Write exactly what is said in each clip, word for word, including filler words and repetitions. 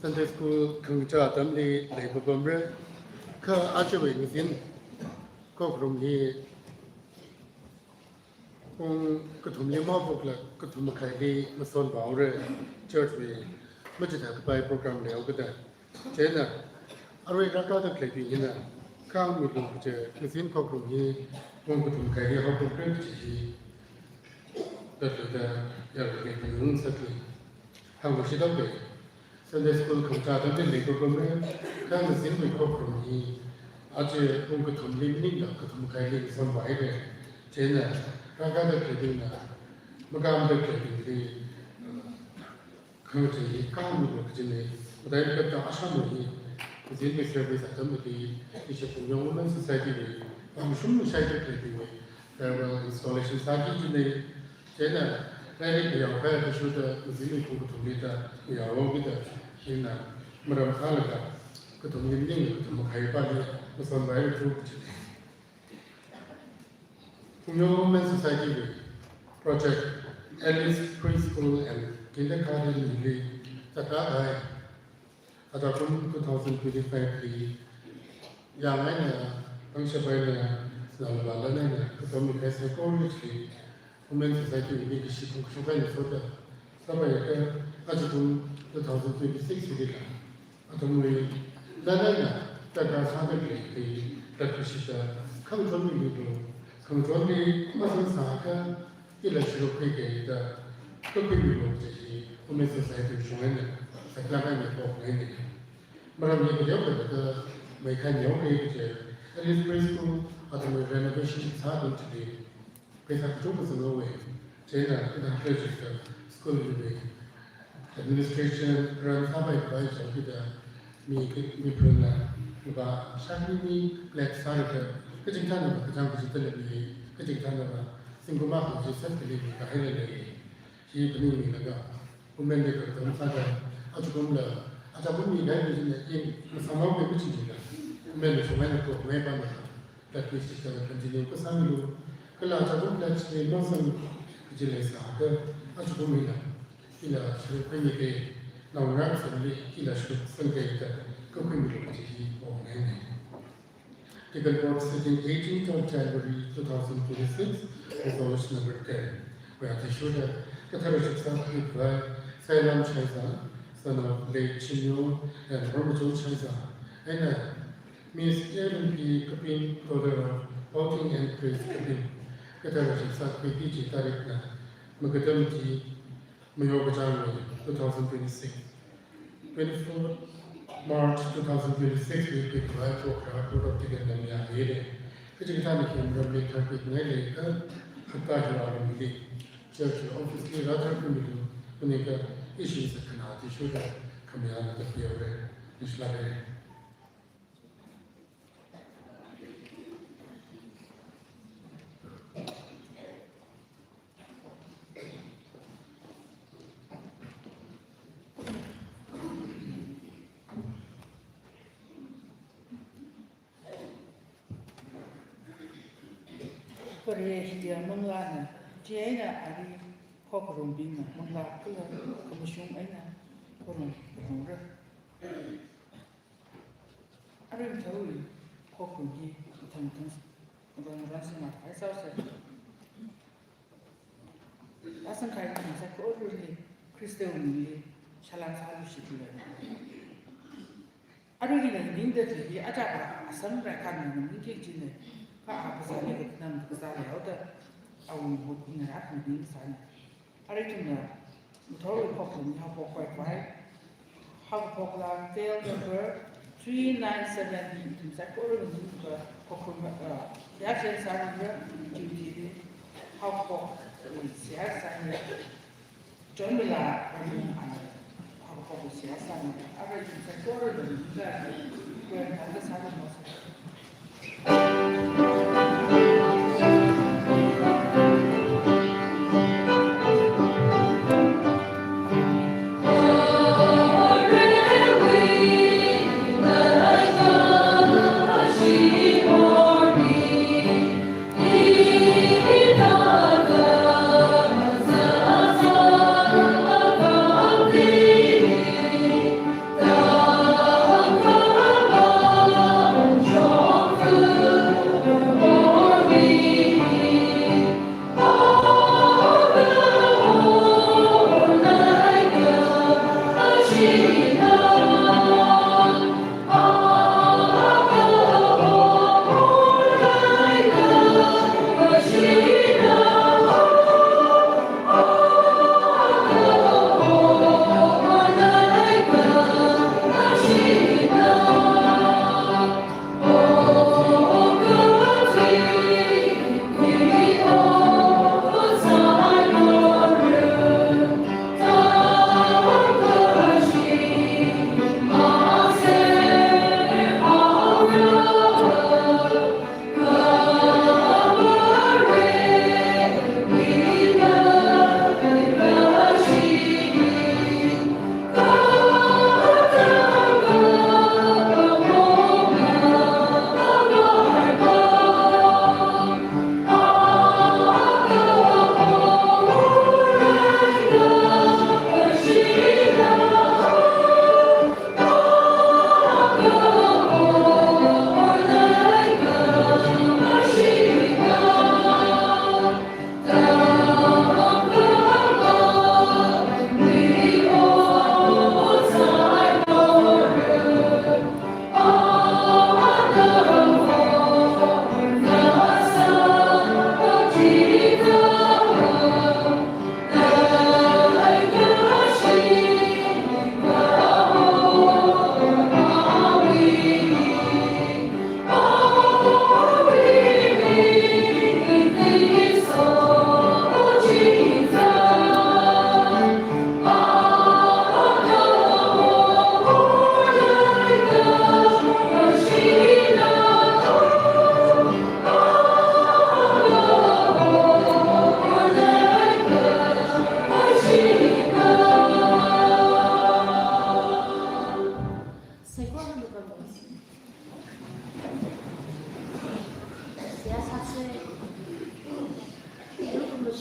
Sunday school khangachā atamli leipapamra. Kha ajawui ngazin khokharum hi pung kathumli mahaophokla kathum makhaili ngasonvāhaora, church wui machithākapai program leihaokida. Chieina arui rākada khaleibing hina khāngmilu kaje ngazin khokharum hi pung kathum makhaili haophokra kaji hi, kathāda yarui ngasakli. Hāngluishithaoki. Sunday school khangachā atamli leipapamra, kha ngazinwui khokharum hi aja pung kathumli maningla kathum makhaili ngasonvāhaira. Chieina rākada khaleibingna makāmda khaleibingli, uh, khangachei hi khāngmilu kajina. Matailak kathā ashāna hi, ngazinwui service atamli, ishi Phungyo Women Society wui pangshung shaida khaleibingwui farewell installation sāki kajina. Chieina lairik mayākahai athishurda ngazinwui pung kathumli da mayāhaokida, hina maram sālaga kathumli maningla kathum makhai pali ngasonvāhaira kajina. Phungyo Women Society wui project, Alice Preschool and Kindergarten li zatkahai, ajakum two thousand twenty-five li yang eina pangshap eina, sinālava lan eina kapammi kahai saikora chili Women Society wui ningkashi phongshok eina soda sāpai akha, ajakum two thousand twenty-six lila athumwui lan eina darkar sāda khalei hi tatluishitda khangachon milu. Khangachonli mazangsāakha ila sharuk khuiki da kakhuimilu kaji hi Women Society shong eina saklāk eina pokhaina. Maram hi kayao kayākha meikhai neoki kaje, Alice Preschool athumwui renovation sā atam chili pheisā kachungkha zanghaowa. Chieina ina graduate school wui administration run sāpai kapai chang kida mi, mi phunna lupā shākhani mi pledge sālaga, kachikathāna kachāng kachida lemi, kachikathāna singkum akha chi sāda lemi kahaila lei. Hi phaningmilaga, women li kakazang sāda, ajakumla, ajakum mi ngai mi jina in masāmao mi machingla, women li shong eina ko ngai pamla tatluishitda continue kasāmilu. Kala ajakum pledge li masang kaji leisāda, ajakum hila ila sharuk khuimiki, naongarā kasāli ila sharuk sangki da kakhuimilu kaji hi ponghaina. Deacon Board sitting eighteenth of January two thousand twenty-six, resolution number ten. Wui athishurda kathara shipsā khuikhavai Sailam Shaiza, son of late Chinyo and Hormachon Shaiza, eina Miss Erin P. Kaping, daughter of Paoting and Grace Kaping, kathara shipsā khuiki kaji tarikna Makadam T, Mayo kachāng wui two thousand twenty-six. Twenty-fourth March two thousand twenty-six wui khuikhavai program, Board of Deacon na mayāhaira. Kachikathāna hi maramli tharkhuingai leiakha, hapta hi aramli church office li rātharkhuimilu, maningakha ishi sākhana athishurda khamayāna tatpihaora. Ningshilāk haira. Khare hiya manglāna, chieina arui khokharumbingna manglā kala khamashung eina kharum kharumra. Arui mathāwui khokharum hi mathang mathang, mathang mathang sāngakhai sāsa. Asang kahai mathang saikorali Khristawui mingli salām sāluishitlu. Arui ina ningda thili aja ba asang rākhanna ningki kajina, kha a phasāli kakhanang phasā leihaoda, awui mut ina rākhanang sāna. Arui ithumna mathāwui khokharum hi haophok khavai, haophokla file number three nine seven hi ithum saikorana ningda khokharum, uh, yachen sāra, duty li haophok, uh, seihā sāra. Chonmila, uh, haophok seihā sāra. Arui ithum saikorana ningda, uh, khuiphāda sāra masa.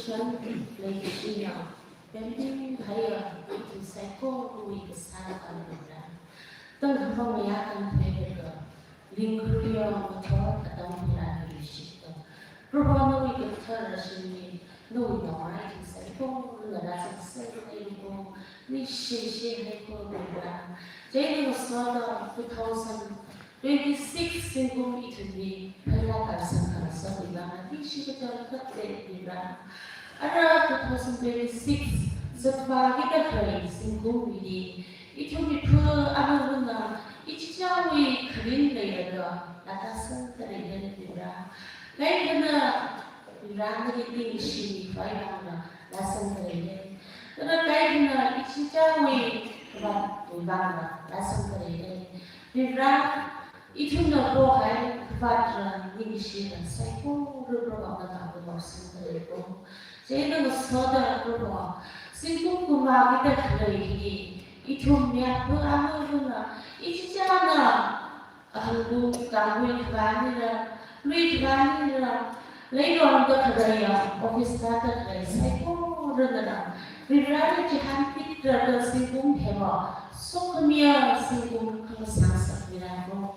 Shan leikashina, pending haya, ithum saikorawui kasā pāngra. Tangkhul mayā tangkhuilaga, lingkhru yong kathor atam hila leishita. Proho nawui kathara shimli, nawui naongarā ithum saikorana rāzangserhaiko, leishishihai Proho Proho. Chieina ngasoda two thousand twenty-six zingkum ithumli, pheila tarsang khangasak Proho, ningshi kachot khatte Proho. Ara two thousand twenty-six zatvāki kathara zingkumli, ithumwui phu amangna, ichichāwui kharing leilaga, lātāsang khalei Proho. Kaikhana Proho nali ningshimikhavai vangna, lāsang khalei. Kala kaikhana ichichāwui khavātwui vangna, lāsang khalei. Proho, ithumna pohai khavātra ningshira saikora Proho nana vāvaosang khaleiko. Chieina ngasoda Proho, zingkum kavā kathara hi, ithum mayā phu amangna, ichichāna, ahangbu kangwui khavānira, lui khavānira, leilongda khaleiya, office da khalei saikorana, Proho nali chihān pithāda zingkum hiva, sokhamiya zingkum khangasangsakmira Proho.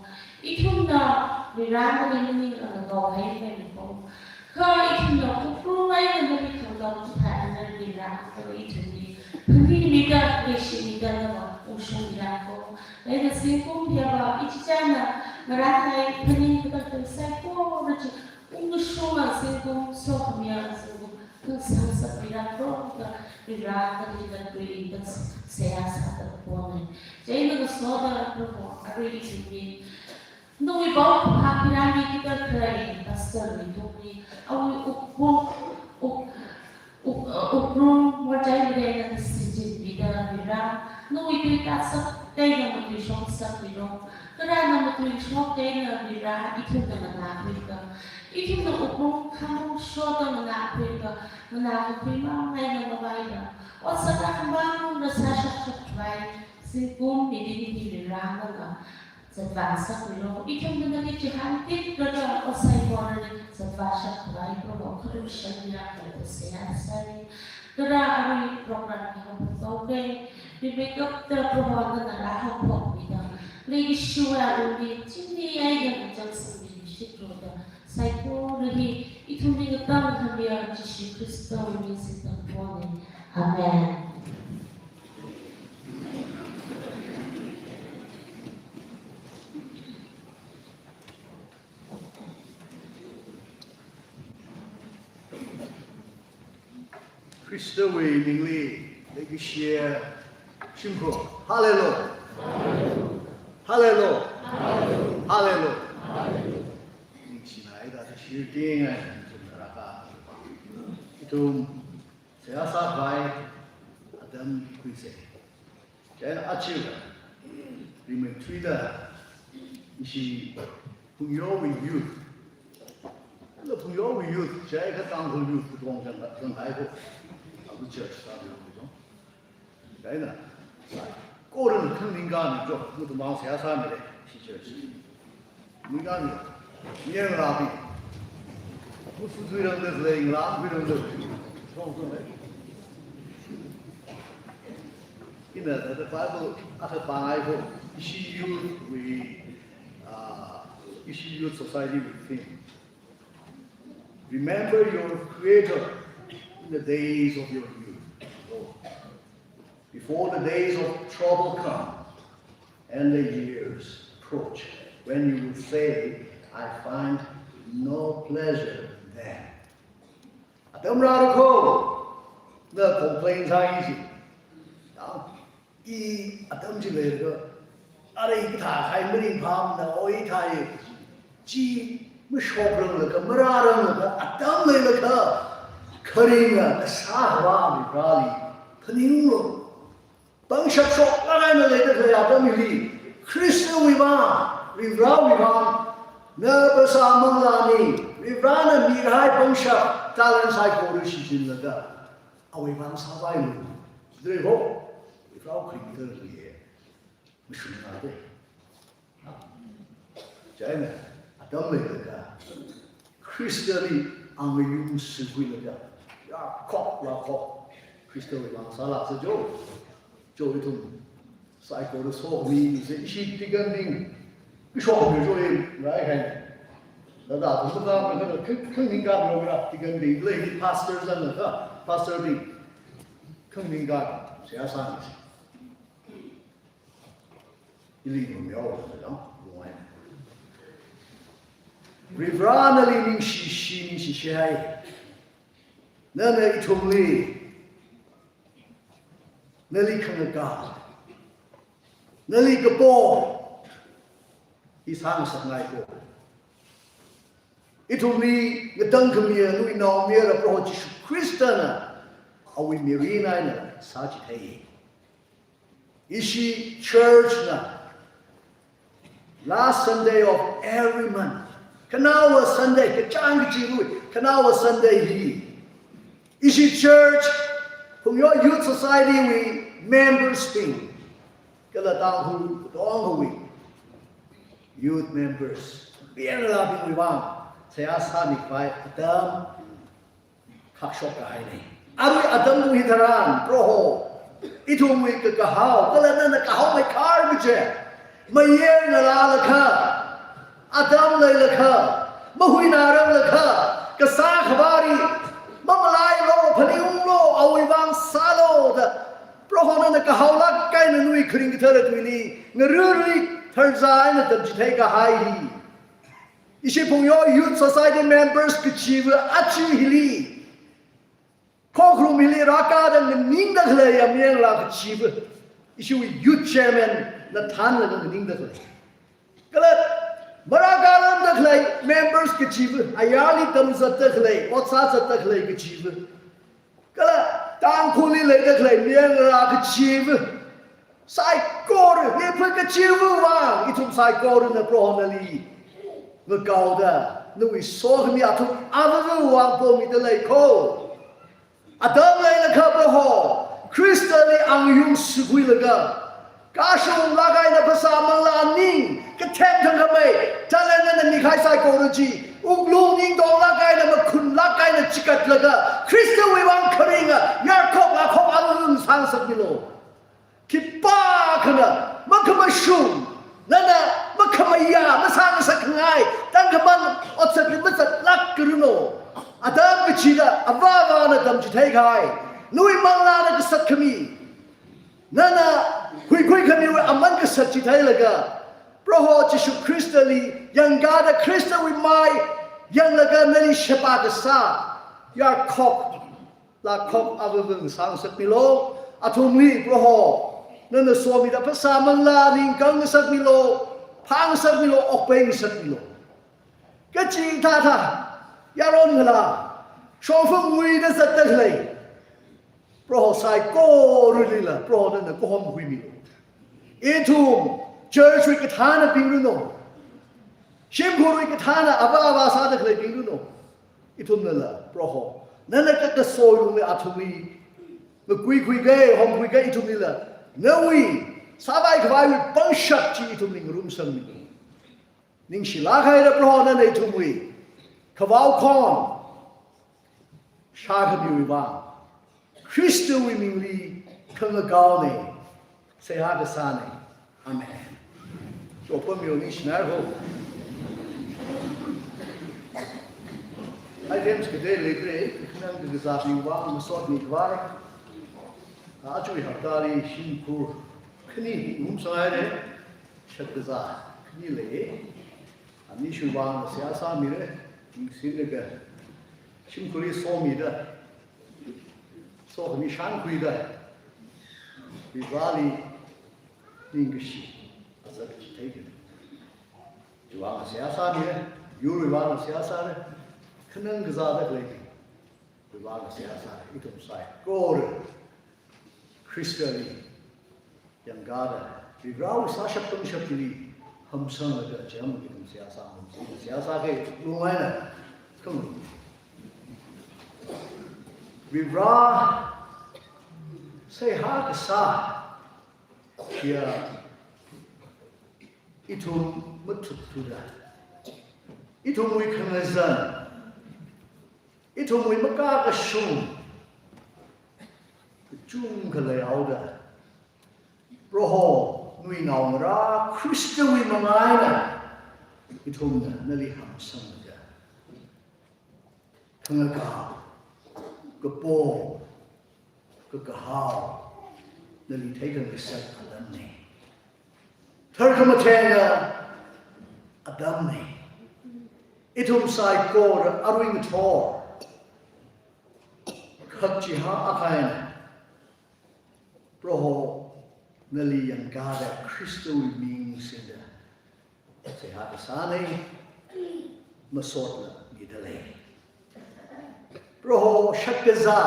Ithumna Proho nali maningla ngakaohai leiko. Kha ithumna Ukhrul eina nali khangkam thāda Proho, kha ithumli phaningmida, leishimida nava ungshungmira Proho. Chieina zingkum hiva ichichāna ngarānhai phaningda khalei saikora chi ungshunga zingkum, sokhamiya zingkum khangasangsakmira Proho, Proho nali ngatui intak seihā sāda pone. Chieina ngasoda Proho, arui ithumli nawui pao phāphāmiki kathara pastor Ringthumli, awui wuklung, wuk-, wuk-, wuklung morchai Proho nana shichinmida Proho, nawui tui tāshap eina matuishokngasakmilo. Kala na matuishok eina Proho, ithumna nganākhuilaga, ithumna wuklung khamong shoda nganākhuilaga, nganākakhui mang eina mavaila, ot sāda khamang na sāshap shapkhavai zingkum mirin hi Proho nana zatvāngasakmilo. Ithumna nali chihān pithāda ot saikorali zatvāshapkhavai Proho kharushang mira Proho seihā sai. Kala arui program hi haophok haoke, rimeikapta Proho nana rāhaophokmida, leikashiwui alungli chingri eina chānsangmi shitruda, saikora hi ithumli ngatangkhamiya Jishu Khristawui ming singda pone. Amen. Khristawui mingli leikashiya shimkhur. Hallelujah. Hallelujah. Hallelujah. Ningshina ida shirting ai ithum rāka. Ithum seihā sākhavai atam khuise. Chieina aja, rimeithuida, ishi Phungyowui youth. Lo Phungyowui youth, chieina Tangkhul youth katong chang, chang hai ko. Abu church sāmi ko. Chieina, saikorana khanganing kami jo, mutu mang seihā sāmire, ishi church. Muingami, ngarābing. Musu tui rang des lei, ngarā tui rang des. Song song lei. Ina, the Bible, ata pāngai ko, ishi youth wui, uh, ishi youth society wui theme. Remember your Creator in the days of your youth. Before the days of trouble come and the years approach when you will say, "I find no pleasure in them." Atam rāra ko, na complain sāi ji. Ya, i atam chi leilaga, arui kathā khai maringphāmana, oi thai. Chi mashokranglaga, marāranglakha, atam leilaga, kharinga kasā Avā Vareli phaninglu. Pangshap shoklāk eina leida khalei atam hili, Khristawui vang, Varewui vang, na phasā manglāli, Varena mikahai pangshap, talent saikora shichinlaga, awui vang sāvailu. Chidre ho, Vare kharing tali e. Mashungnā de. Chieina, atam leilaga, Khristali angayung singkhuilaga, khok la khok. Khristawui vang sālāksa jo. Jo ithum saikora sokhami se ishi deacon bing. Kashok mi jo rai khai. Thāda ithum ka ka ka khang ning ka lo ra deacon bing lei pastor zanglaga pastor bing. Khang ning ka seihā sāmi se. Ili nung yao zang, nung ai. Varivara nali ningshi shi ningshi shi hai. Nana ithumli, nali khangakā, nali kapo, i sāngasakngai ko. Ithumli ngatangkhamiya nawui naomayara Proho Jishu Khristana awui mirin eina sāchithei. Ishi church na last Sunday of every month, khanaowa Sunday, kachāng kachiwui khanaowa Sunday hi, ishi church, Phungyo Youth Society wui members bing, kala Tangkhul katonga wui youth members, mirin labingwui vang seihā sāmi khavai atam khakshok kahaina. Arui atam hi tharan Proho, ithumwui kakahao, kala nana kahaomei khar kaje, mayarngarālakha, atam leilakha, mahuinararlakha, kasā khavāli mamalailu, phaningunglu, awui vang sālu da Proho nana kahaolāk eina nawui kharing kathara tuili ngarurli tharzā eina tamchithei kahai hi. Ishi Phungyo Youth Society members kachiva achi hili, khokharum hili rākada nganingda khalei amyang la kachiva, ishiwui youth chairman na thānlaga nganingda khalei. Kala marākalamda khalei members kachiva, ayarli tamzatda khalei, ot sāzatda khalei kachiva. Kala Tangkhulli leida khalei miyang rā kachiva, saikora, mipha kachiva vang, ithum saikorana Proho nali ngakaoda, nawui sokhami athum avāva vang pomida lei ko. Atam leilakha Proho, Khristali angayung sukhuilaga, kashunglāk eina phasā manglā ning, kathem thangkhamei, talent nana mikahai saikora chi, wuklung ningtonglāk eina makhunlāk eina chigatlaga, Khristawui vang kharinga, yarkhok lakhok alung sāngasakmilu. Khipākhana, makhamashung, nana makhamayā, masāngasakngai, tangkhaman, otsakli mazatlāk karanu. Atam kachida, avāvana tamchithei kahai, nawui manglāna kasat khami. Nana huikhui khamiwui aman kasat chitheilaga, Proho Jishu Khristali yangkāda Khristawui mai yanglaga nali sheba kasā, yarkhok, lakhok avāva sāngasakmilu, athumli Proho, nana somida phasā manglā ningkang ngasakmilu, phāngasakmilu, okpei ngasakmilu. Kachithāthā, yaron ngalā, shongfa nguida zatda khalei Proho saikoralila, Proho nana kahom huimilu. Ithum, church wui kathānabing ranu. Shimkhurwui kathāna avā avā sāda khaleibing ranu. Ithumnala, Proho, nana kakaso lungli athumli ngakuikhuiga, homkhuiga ithumlila, nawui sāvai khavaiwui pangshap chi ithumli ngarumsangmilu. Ningshilāk haira Proho nana ithumwui khavao khon shākhamiwui vang, Khristawui mingli khangakaona, seihā kasāna. Amen. Chopamilu ningshinai ho. Items katei leidalei, khanang kakazābing vang masotmi khavai. Achui haptali shimkhur khani ngarumsanghaira, shakazā khani lei. Ani shuivang seihā sāmira, ningshinlaga, shimkhurli somida, sokhami shānkhuida, Vareli ningkashi azak chitheiga. Chiwui vang seihā sāmira, yurwui vang seihā sāra, khanang kazāda khalei. Chiwui vang seihā sāra, ithum saikora Khristali yangkāda, Varewui sāshap pangshap chili hamsanglaga chiyam ithum seihā sāngarumsa, seihā sāki lungaina, kang. Vare seihā kasā chiya ithum mathut thuda, ithumwui khangazan, ithumwui makakashung, chungkha leihaoda, Proho, nawui naongarā Khristawui mangā eina ithumna nali hāngsangda, khangakao, kapom, kakahao nali theikhangasak atamna. Tharkhamatheng atamna. Ithum saikora arui ngathor khak chihā akha eina, Proho, nali yangkāda Khristawui ming singda seihā kasāna, masotla mida lei. Proho, shakkazā,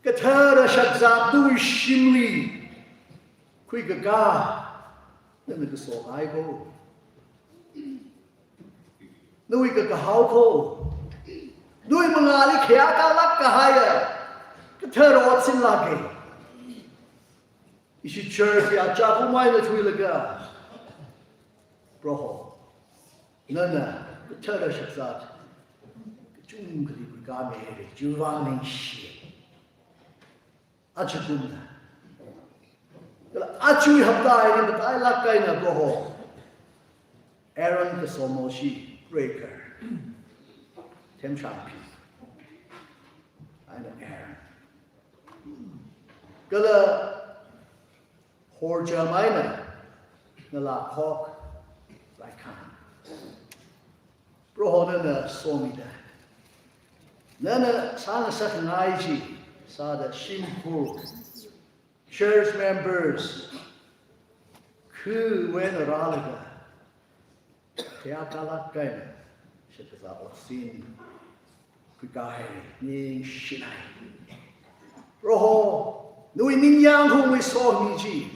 kathara shakkazā nawui shimli khuikakā nana kaso haiko. Nawui kakahao ko. Nawui mangāli khayākalāk kahaiya kathara ot singlaga, ishi church ya chākhumaina thuilaga, Proho, nana kathara shakkazā kachungkhali khuikāmira, chiwui vang ningshi. Ajakumna, kala ajawui hapta hili matailāk eina Proho, Aaron kasomoshi Breaker, Themshangpi eina Aaron, kala horcham eina Ngalākhok Laikhan, Proho, nana somida, nana sāngasakngai chi sāda shimkhur, church members khuiwui eina rālaga, khayākalāk eina shakkazā ot sing khuikahai, ningshinai. Proho, nawui ningyāng khongwui somi chi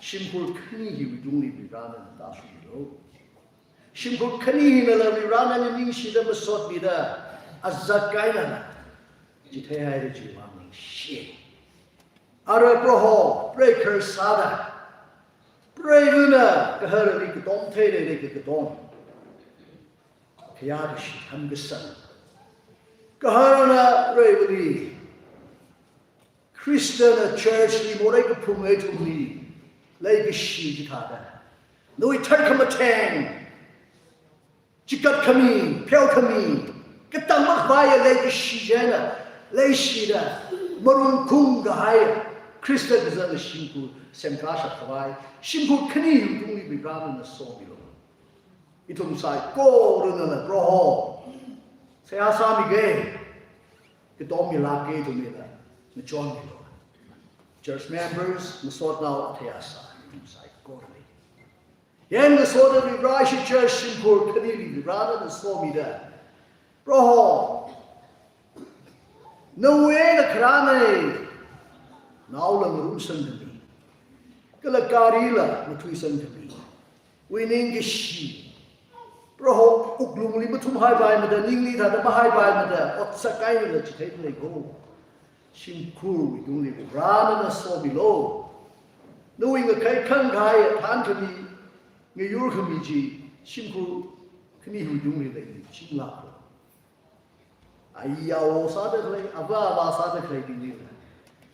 shimkhur khani hiwui tungli Varivarā nana tāshungmilu. Shimkhur khani hinala Varivarā nali ningshida masotmida, azak eina chitheihaira, chiwui vang ningshi. Ara Proho, Breaker sāda, preiva̱na gaharali katom theileilei kakatom, khayākashi thamkasang, gaharana preiva̱li Khristana church li morei kaphung ithumli leikashi chithāda, nawui tharkhamatheng, chikatkhami, pheokhami, katang makhavaiya leikashi china leishida, marungkung kahai Khrista kazang shimkhur semkashap khavai, shimkhur khani hiwui tungli Varivarā nana somilu. Ithum saikorana Proho, seihā sāmiga, katom milāka ithumna, machonmilu. Church members, masotnao athei asā, ithum saikorali. Yāng ngasoda Varivarā, ishi church shimkhur khanili Varivarā nana somida, Proho, nawui eina kharāna, naola ngarumsangkhami, kala karila mathuisangkhami, wui ningkashi, Proho, wuklungli mathumhaipaimada, ningli thāda mahaipaimada, otsak einala chitheileiko. Shimkhurwui tungli Varivarā nana somilu. Nawui ngakhai khangkhai, thānkhami, ngayurkhami chi shimkhur khani hiwui tungli leichinglāklu. Ayi awo sāda khalei, avā avā sāda khaleibinglila,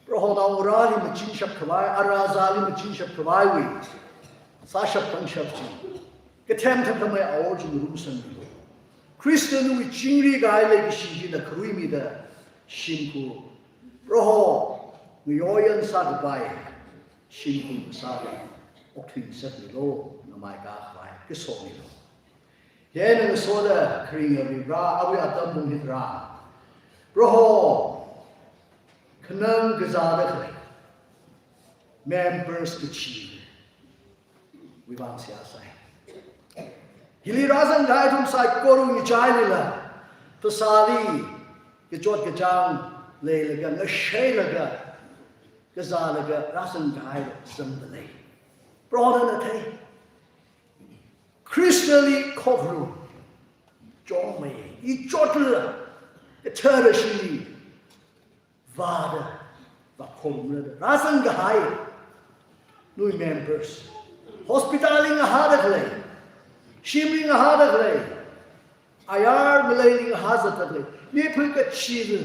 Proho, naongarāli machinshap khavai, ara azāli machinshap khavaiwui sāshap pangshap chi, kathem thangkhamei awo chi ngarumsangmilu. Khrista nawui chingri kahai leikashi china kharuimida, shimkhur, Proho, ngayoyan sākapai shimkhur sāda okthuingasakmilu, ngamai kakhavai kasomilu. Yāng ngasoda kharinga Varivarā, awui atam pung hitharan, Proho, khanang kazāda khalei members kachiwui vang seihā sāi. Hili rāzangkahai ithum saikora ngachailila, phasāli kachot kachāng leilaga, ngasheilaga, kazālaga rāzangkahai zangda lei. Proho nana thei. Khristali khokharum chongmei, i chotla, kathara shili vāda, vākharumla da rāzangkahai nawui members, hospital li ngahāda khalei, shimli ngahāda khalei, ayar maleili ngahāzatda khalei mipui kachida,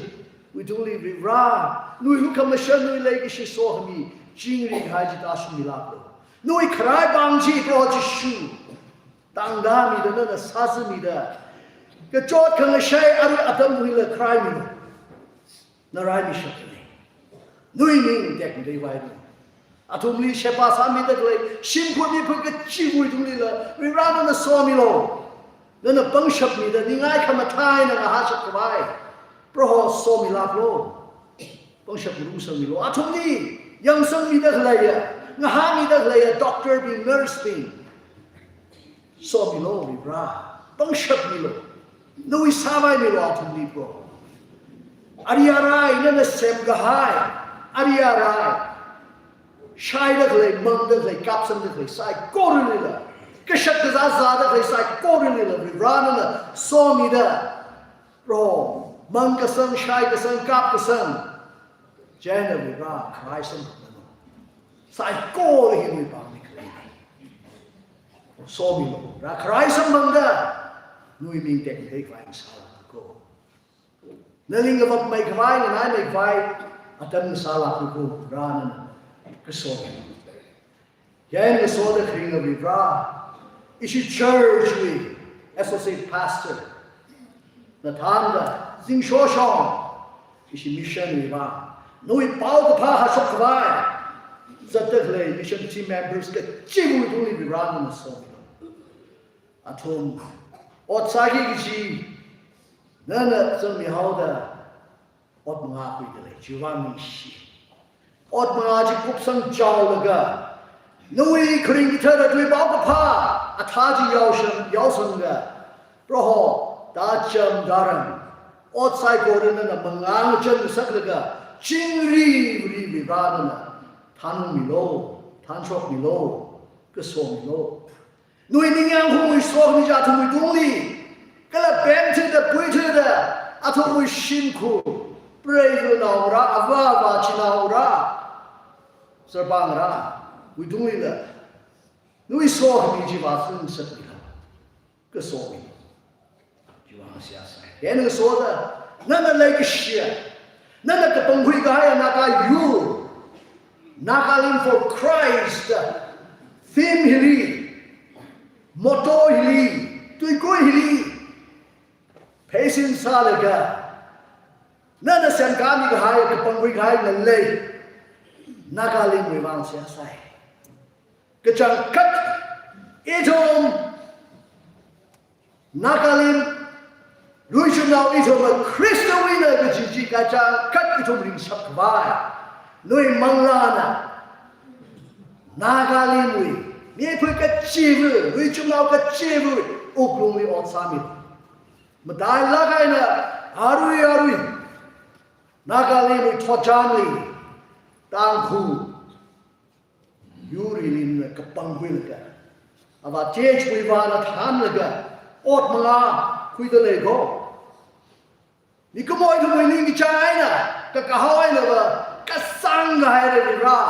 Wui tungli Varivara, nawui lukhamashan, nawui leikashi sokhami, chingri kahai chi tāshungmilāklu. Nawui kharāi pāng chi Proho Jishu, tangdamida nana sāzamida, kachot khangashei arui atam hila kharaimilu. Naraimishapmana. Nawui ming tekmatheivailu. Athumli sheba sāmida khalei shimkhur mipha kachiva̱wui tunglila Varivara nana somilu. Nana pangshap mida ningai khamathā eina ngahāshap khavai Proho somilāklu. Pangshap malungsangmilu. Athumli yangsangmida khaleiya, ngahānmida khaleiya doctor bing, nurse bing somilu Varivara. Pangshap milu. Nawui sāvai milu athumli Proho. Ari arai nana semkahai, ari arai shaida khalei, mangda khalei, kapsangda khalei saikoranila, kashak kazā zāda khalei saikoranila Varivara nana somida, Proho, mang kasang, shai kasang, kap kasang, chieina Varivara kharāi samphanglu. Saikora hi nawui pāngli khaleina. Somilu Varivara, kharāi samphangda nawui ming tekmathei khavai sālāklu. Nali ngavapmei khavai, nganaimeikhavai atam sālāklu Varivara nana. Kaso. Yang ngasoda kharinga Varivara, ishi church wui associate pastor na thānda, zingshoshong ishi mission wui vang nawui paokaphā hāshok khavai zatda khalei mission team members kachiva̱wui tungli Varivara nana somilu. Athum ot sāki kaji nana zangmihaoda ot mangā khuida lei, chiwui vang ningshi. Ot mangā chi kupsang chaolaga, nawui kharing hithāda nawui paokaphā athā chi yaoshang, yaosangda, Proho, tacham tharan ot saikora nana mangā ngachān ngasaklaga, chingri Varivara nana thanungmilu, thanshokmilu, kasomilu. Nawui ningyāng khungwui sokhami chi athumwui tungli, kala pemthida, puithida, athumwui shimkhur, preiva naongarā, avā avā chinaongarā, sarbang ngarā wui tunglila nawui sokhami chi vāzang ngasakmilu. Kasomi. Chiwui vang seihā sāi. Yang ngasoda, nana leikashiya, nana kapangkhui kahaiya Naga yur, Nagaland for Christ theme hili, motto hili, tuikui hili pheisin sālaga, nana semkāmi kahai, kapangkhui kahai ngalei Nagalandwui vang seihā sāi. Kachangkhat ithum Nagaland luishimnao ithum Khristawuina kaji chi kachangkhat ithum ringshap khavai nawui manglāna Nagalandwui mipui kachiva̱, luishimnao kachiva̱ wuklungli ot sāmi. Matailāk eina arui arui Nagalandwui thotchanli Tangkhul yur hili nana kapangkhuilaga, Avā T H Puivahna thānlaga ot mangā khuida lei ko. Mikumo ithumwui ningkachāng eina, kakahao einava kasang kahaira Varivara,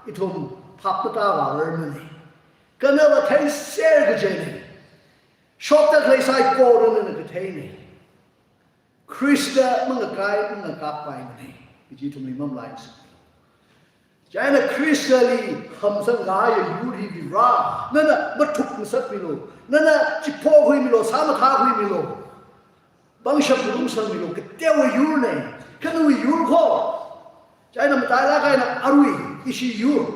ithum phap matāvārar mani. Kanava theiser kaji ni. Shokda khalei saikorana nana kathei ni. Khrista mangakai, mangakappai mani. Kaji ithumli mamalaisa. Chieina Khristali hamsang kahaiya yur hi Varivara, nana mathup ngasakmilu, nana chipho khuimilu, sāmathā khuimilu, pangshap malungsangmilu, kateowa yur ni, kha nawui yur ko. Chieina matailāk eina arui ishi yur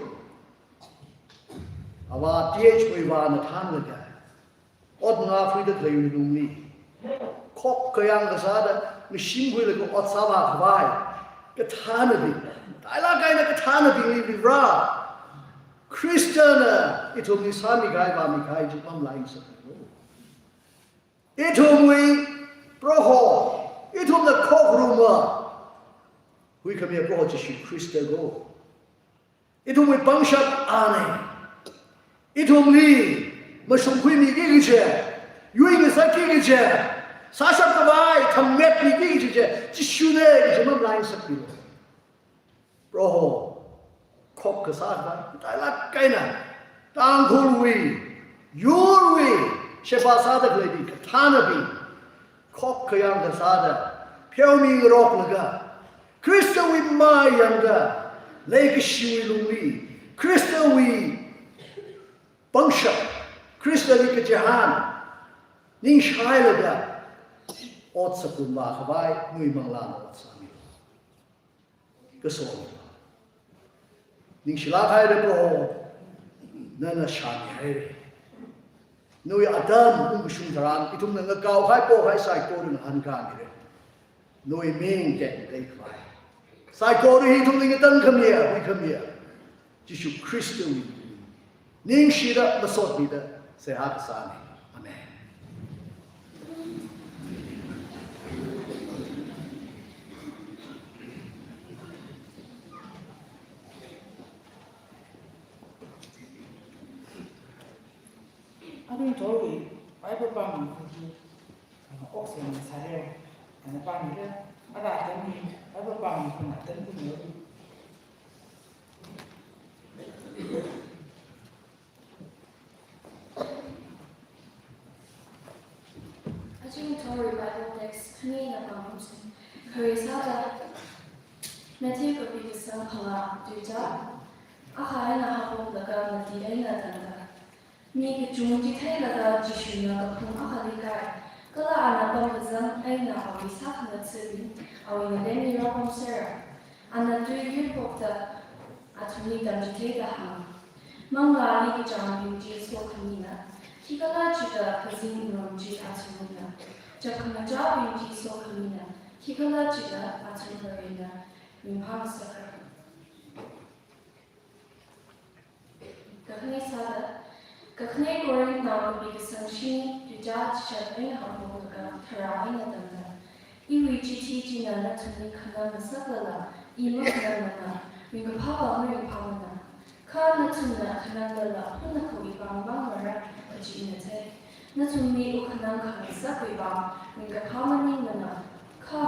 Avā T H Puivahna thānlaga ot mangā khuida khalei lungli, khok khayang kasāda mashimkhuilaga ot sāvā khavai kathānabing, matailāk eina kathānabingli Varivara, Khristana ithumli sāmi kahai, vāmi kahai chi mamalaisa. Ithumwui Proho, ithumna khokharuma huikhamiya Proho Jishu Khrista ko. Ithumwui pangshap ani. Ithumli mashungkhuimiki kaji, yuingasakki kaji, sāshap khavai thammetmiki kaji chi Jishuna kaji mamalaisakmilu. Proho, khok kasā khavai matailāk eina Tangkhulwui yurwui sheba sāda khaleibing, kathānabing, khok khayang kasāda pheomingaroklaga, Khristawui mayangda, leikashiwui lungli, Khristawui pangshap, Khristali kachihān ningshailaga, ot sākhuilaga khavai, nawui manglāna ot sāmi. Kaso. Ningshilāk haira Proho, nana shāmihaira. Nawui atam ungkashung tharan, ithumna ngakaokahai, pokhai saikora ngahānkāmira. Nawui ming tekmatei khavai. Saikora hi ithumli ngatangkhamiya, huikhamiya Jishu Khristawui ningshida, masotmida seihā kasāna. Amen. Aring thorwui Bible pāmikhui, uh, oksem sāra, uh, pāmira, ara atam hi Bible pāmikhui atam hi. Aring thorwui Bible text khani eina pāngarumsa. Khare sāda, Matthew kapi kasang phangā, tuizā akha eina haophoklaga mati eina tangda, mi kachung chitheilaga Jishuna kaphung akhali kai, kala ana pamkazang eina awui sākhangatha̱bing awui ngalengli rāpamsera. Ana tui yuiphokta athumli tamchitheida hānga, Manglāli kachāngbing chi sokhamina, khikhalajila kazing ngarong chi athumlina, chapkhangachābing chi sokhamina, khikhalajila athum Varena ringphāngasakra. Kakhane sāda, Kakhane Korinthnao kapi kasang shini, tuizā chishat eina haophoklaga tharā eina tangda, iwui chithi china nathumli khanangngasaklala, i makhanangmana, ringkaphāva maringphāmana. Kha nathumna khananglala, hunakha iwui vang vangmara kaji ina thei. Nathumli ukhanang khangasakwui vang ringkaphā maningmana, kha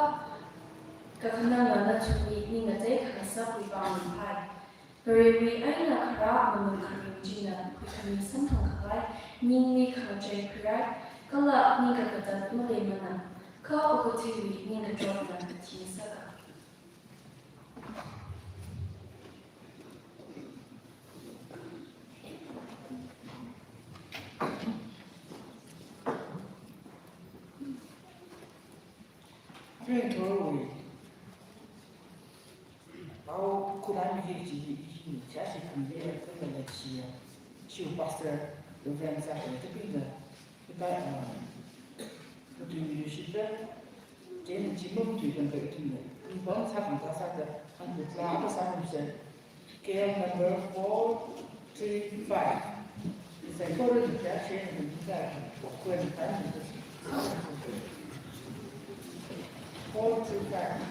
kakhanangna nathumli ning ngateikhangasakwui vang ringphai. Varewui eina kharā mamung kharing china huikhami samphang khavai ningli khangachei khuirai, kala ning kakatat maleimana, kha okathuiwui ningkachotna kathi sāka. Aring thorwui pao khuirāmi hi chi hi, hi, chāshi khangde, kala chiya, chiya pastor, Reverend sākhangatha̱bingna, hipa, ah, matuimi leadership da, chieina chi mamatuiakha ithumna, ringphāngasakngasakda, hangkutla apa sāngarumsa, K L number four three five. Is a current rejection in the current time. Four three five.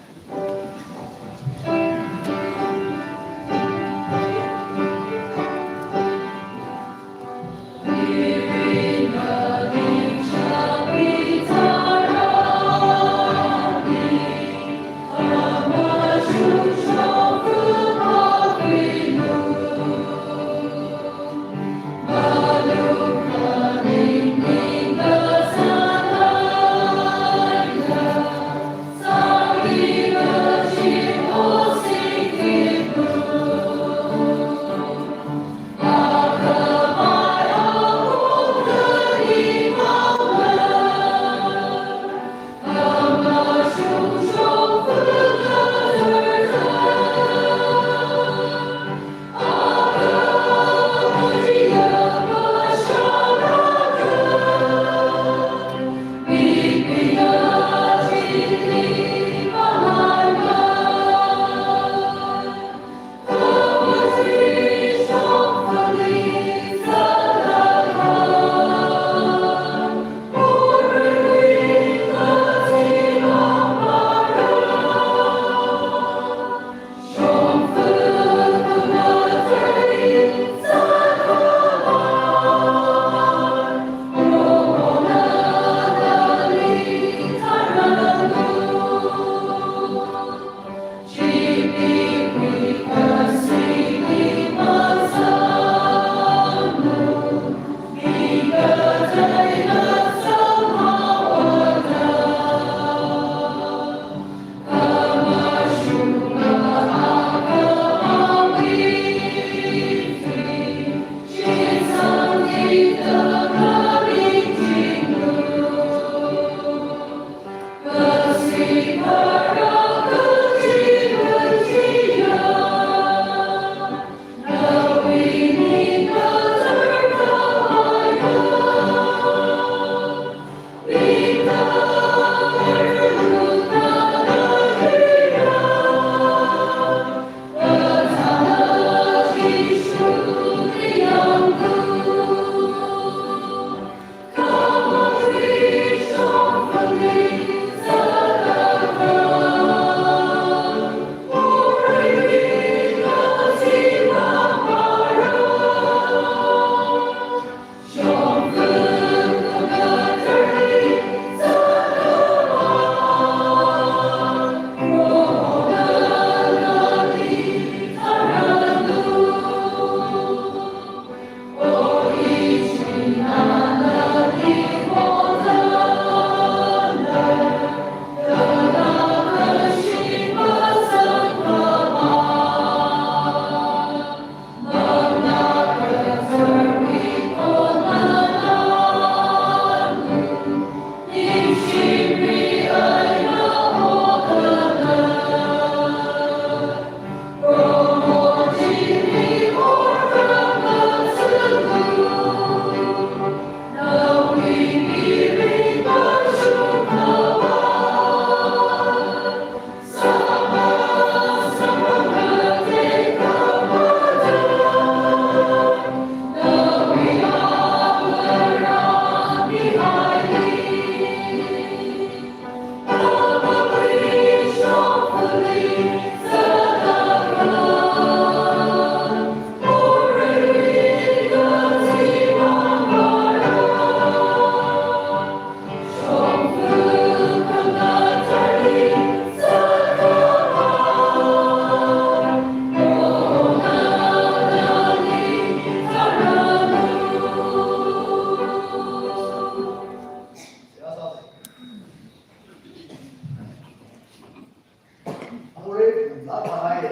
Lākahai.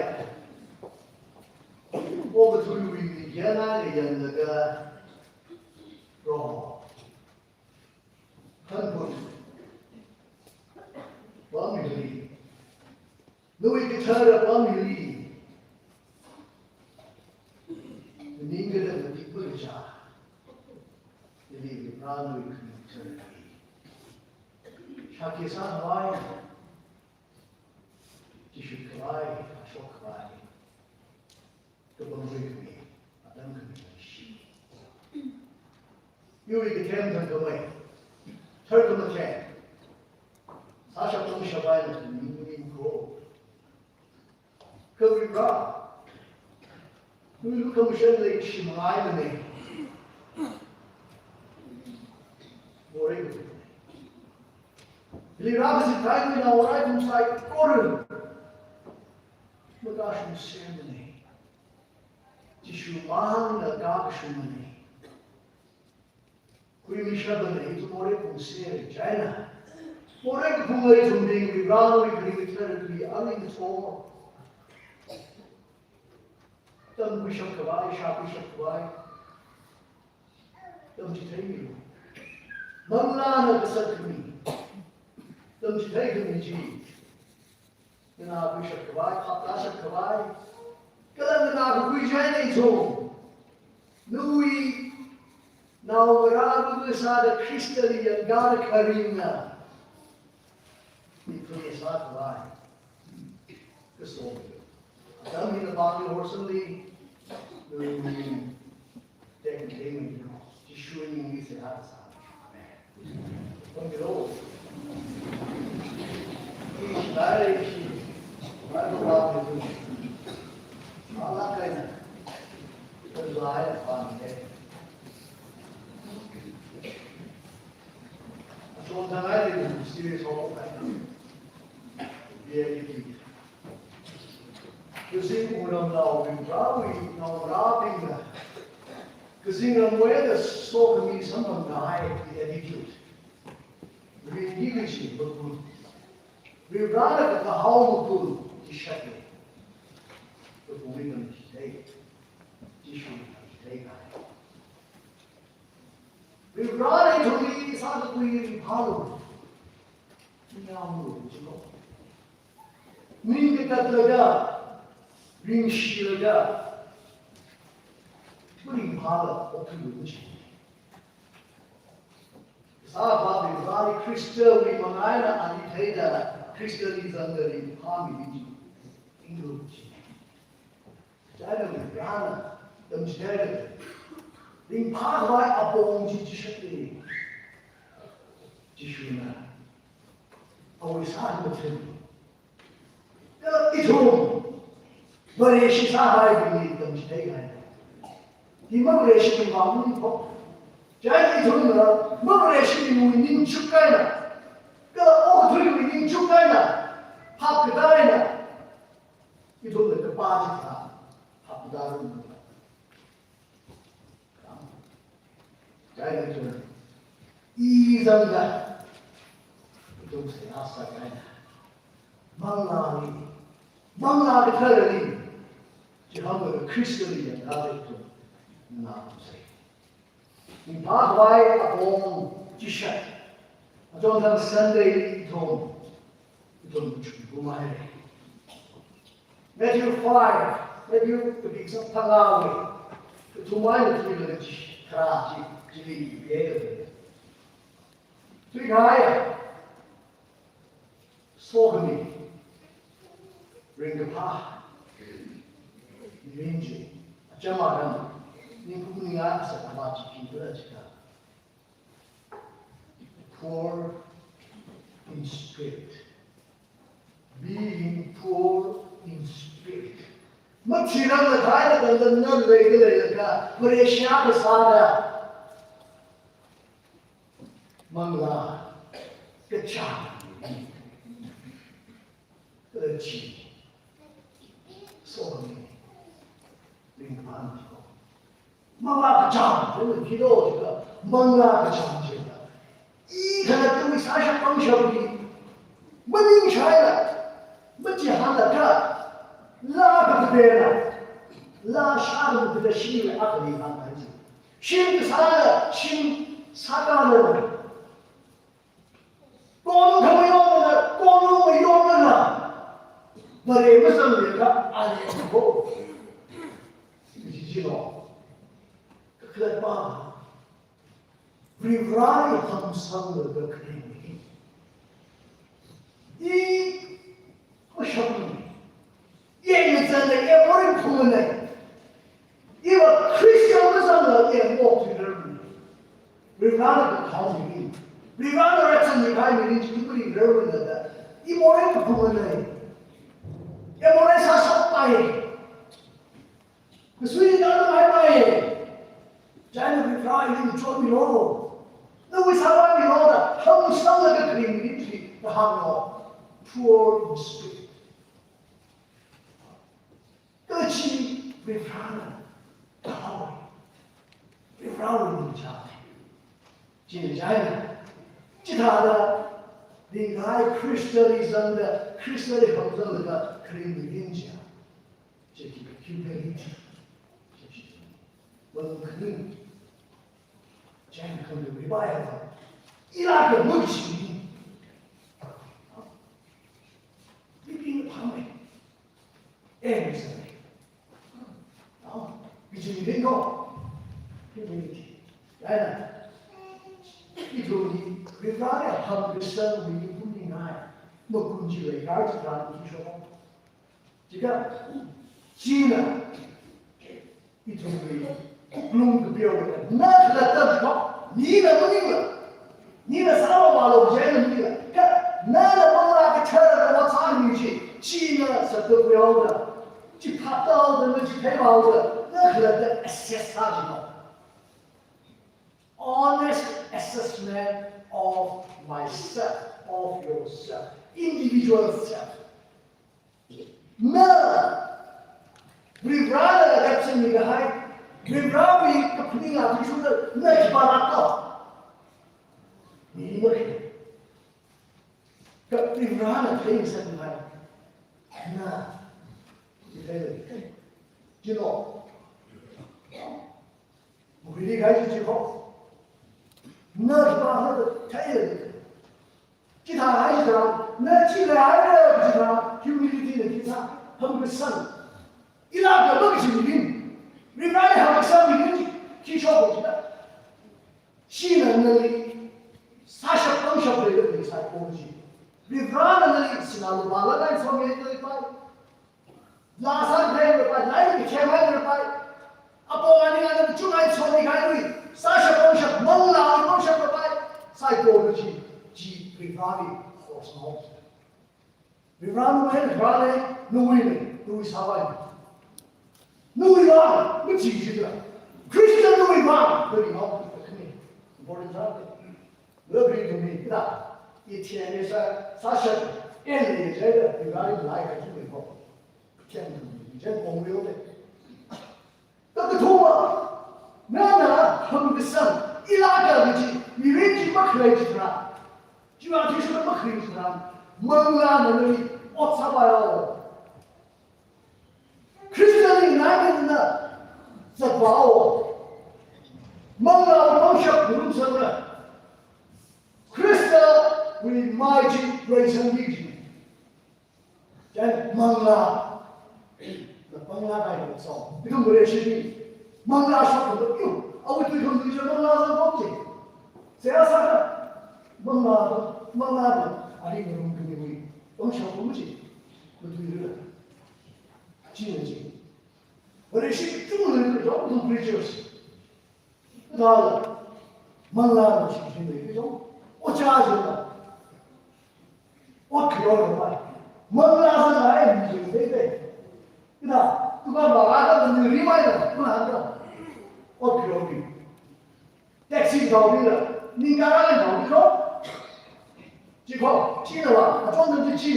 Okathuiwui mikyanā leiyanglaga, ro. Hanphut. Pam hili. Nawui kathara pam hili. Ningkada matik maleisā. Hili Varewui khani kathara. Shākhi sākhavai. Tishut khavai, shokkhavai. Kapangkhui khami, atam khami shi. Iwui kathem thangkhamei. Tharkhamathen. Sāshap tongshap eina ningning ko. Kha Vare. Nawui lukhamashan leikashi mangaimana. Morei. Hili rākazip kahai nawui raiphung saikora. Makashungsermana. Jishu mangna kakashungmana. Khuimishapmana, ithum morei phungser china. Morei kaphunga ithumbing Varewui khani kathara tui aling so. Tamkhuishap khavai, shākhuishap khavai. Tamchitheimilu. Manglāna kasat khami. Tamchithei khami chi. Nganākhuishap khavai, phaptāshap khavai. Kala nganākakhui china ithum. Nawui naongarā kasāda Khristali yangkāda kharingna. Ithum sākhavai. Kaso. Atam hina pāngli horsangli. Nawui Thank you, thank you. Jishuwui mingli seihā sā. Amen. Thank you, Lord. Thank you, Lord. Thank you, Lord. Alakaina. Thank you, Lord. Achon thangai di serious ho. Yeah, you do. Kazing ungnao Varewui naongarābingna kazing ramwui eina sokhami samphang kahai attitude. Ringki kaji makun. Varena kakahao makun chishapna. Kapumi tamchithei. Jishu tamchithei kahai. Varena ithumli sākakhui ringphālu. Ringphālu jiko. Ning katatlaga, ringshilaga, ringphāla okthuilu chi. Sāpā Vareli Khristawui manga eina ali theida, Khristali zangda ringphāmili chi. Inglu chi. China Varena tamchitheida, ringphākhavai apong chi chishapna. Jishuna awui sāda mathin. Kala ithum Vareshi sāhaibingli tamchithei kahai. Hi mavareshibing mangmang ko. China ithumna mavareshibingwui ningchuk eina, kala okathuiwui ningchuk eina, phap katā eina, ithumna kapā chithā phap katā eina. China ithum i zangda, ithum seihā sā china. Manglāli, Manglā Katharali, chihānlaga Khristali yangda ithum nganāsei. Ringphākhavai apong chishat. Achonthang Sunday ithum, ithum chungkumai. Matthew five, Matthew kapik sāphangāwui kathumwui eina thuilaga chi, kharā chi, chili iye. Thuikahai. Sokhami, ringkaphā, mirin chi, acham atam, ningkum ningai sākhavā chi khikhala jiakha. Poor in spirit. Being poor in spirit. Mathirang la thai la dan dan na lei da lei la ka, Vareshi akha sāda. Manglā kachāng. Kala chi. Sokhami. Ringphāna jiko. Manglā kachāng, jila kilo jila. Manglā kachāng jila. I khalattawui sāshap pangshapli. Maningshailaga. Machihānlaga. Laa kathāda, laa shākha kathāda shimli akhali hāngkahai chi. Shim kasāla, shim sākāla. Konu kamayonla, konu mayonla. Vare mazanglakha, ale ko. Chi chilo. Kakhalatva. Varivarali hamsanglaga kharing. I mashapmana. I ngazanla, I morei phungmana. Iva Christian mazangla, I mok thuirarmana. Varivarana kakhao mi. Varivarana rāchān kahai mi chi I maringrarmana da. I morei kaphungmana. I morei sāshappai. Kasui na nunghaipai. Chieina Varivara ili chotmilu. Nawui sāpaimilu da, hamsanglaga kharing mirin chi kahānglo. Poor in spirit. Kachi Varivarana kahao. Varivarawui ningchāng. Chieina chieina. Chithāda, ringkahai Khristali zangda, Khristali hamsanglaga kharing mirin chi. Chi ki humility. Chi chi. Wan khaning. Chieina kharing revival. Ila ka mukshi. Ipi pamai. Eng sāmai. Nao, kaji mirin ko. Humility. Chieina. Ithumli Varivarali hamkasang mirin pumningai. Makum chi leikar chitharan khuishok. Chika, china, ithumwui wuklung kapihaoda, na khalatta ko, nina maningla, nina sāmamālu kaji eina maningla, kha nana manglā kathara ot sāmi chi, china sāthuihaoda, chi phātāhaoda, na chi theihaoda, na khalatta assess sāchilo. Honest assessment of myself, of yourself, individual self. Na, Varivarana rāchānmi kahai, Varivarawui kaphaning athishurda, na khipālāklo. Ni ni makhi. Kha Varivarana theingasakmihai. Na, ni theilei. Chilo. Mukhuili kahai chi chiko. Na khipālāklo theilei. Chithāhai chitharan, na chi leihaira chitharan, humility na chithā, hamkasang. Ila ka bang chi mirin. Varivarali hamkasang mirin chi, khi shok chitharan. China nali, sāshap pangshap leida leisai ko chi. Varivarana nali, sinā lupā langkahai somi leipai. Laa sāngai leipai, lairik kachemai leipai. Apong aning atam chungai chonmi kahai lui. Sāshap pangshap, manglā pangshap leipai. Saikora chi, chi Varivarali hosnao. Varivarana Varivarali, nawuili, nawui sāvai. Nawui vang, machi chida. Christian nawui vang, nawui vang, kani. Important thing. Love read to me, kida. Ithumli sā, sāshap, en le jai da, Varivarali lai kaji me ko. Chen, chen kong wheel de. Kakathuma, nana hamkasang, ila ka kaji, mirin chi makhalei chitharan. Chiwui athishurda makhalei chitharan. Manglāna nali, ot sāpailo. Khristali ngainana, zatpailo. Manglā pangshap ngarumsangna. Khristawui mai chi, reisangmi chi. Then manglā. Na manglā kaho so. Ithum Vareshi ni. Manglā shok ko yu. Awui tui ithum tui shok manglā zangkok chi. Seihā sāda. Manglā, manglā da. Ali ngarum kani wui. Pangshap ko chi. Katuirila. China chi. Vareshi chungli ithum preachers. Kala, manglāna shimshim lei kajong, ojā jila. Ot khayor pai. Manglā zangda mi jing lei lei. Kala, tukar ba ada ni rimai la, kuna anda. Ot khayor pi. Taxi dao pi la, ningkara dao pi lo. Chiko, china wa, achon dan chi.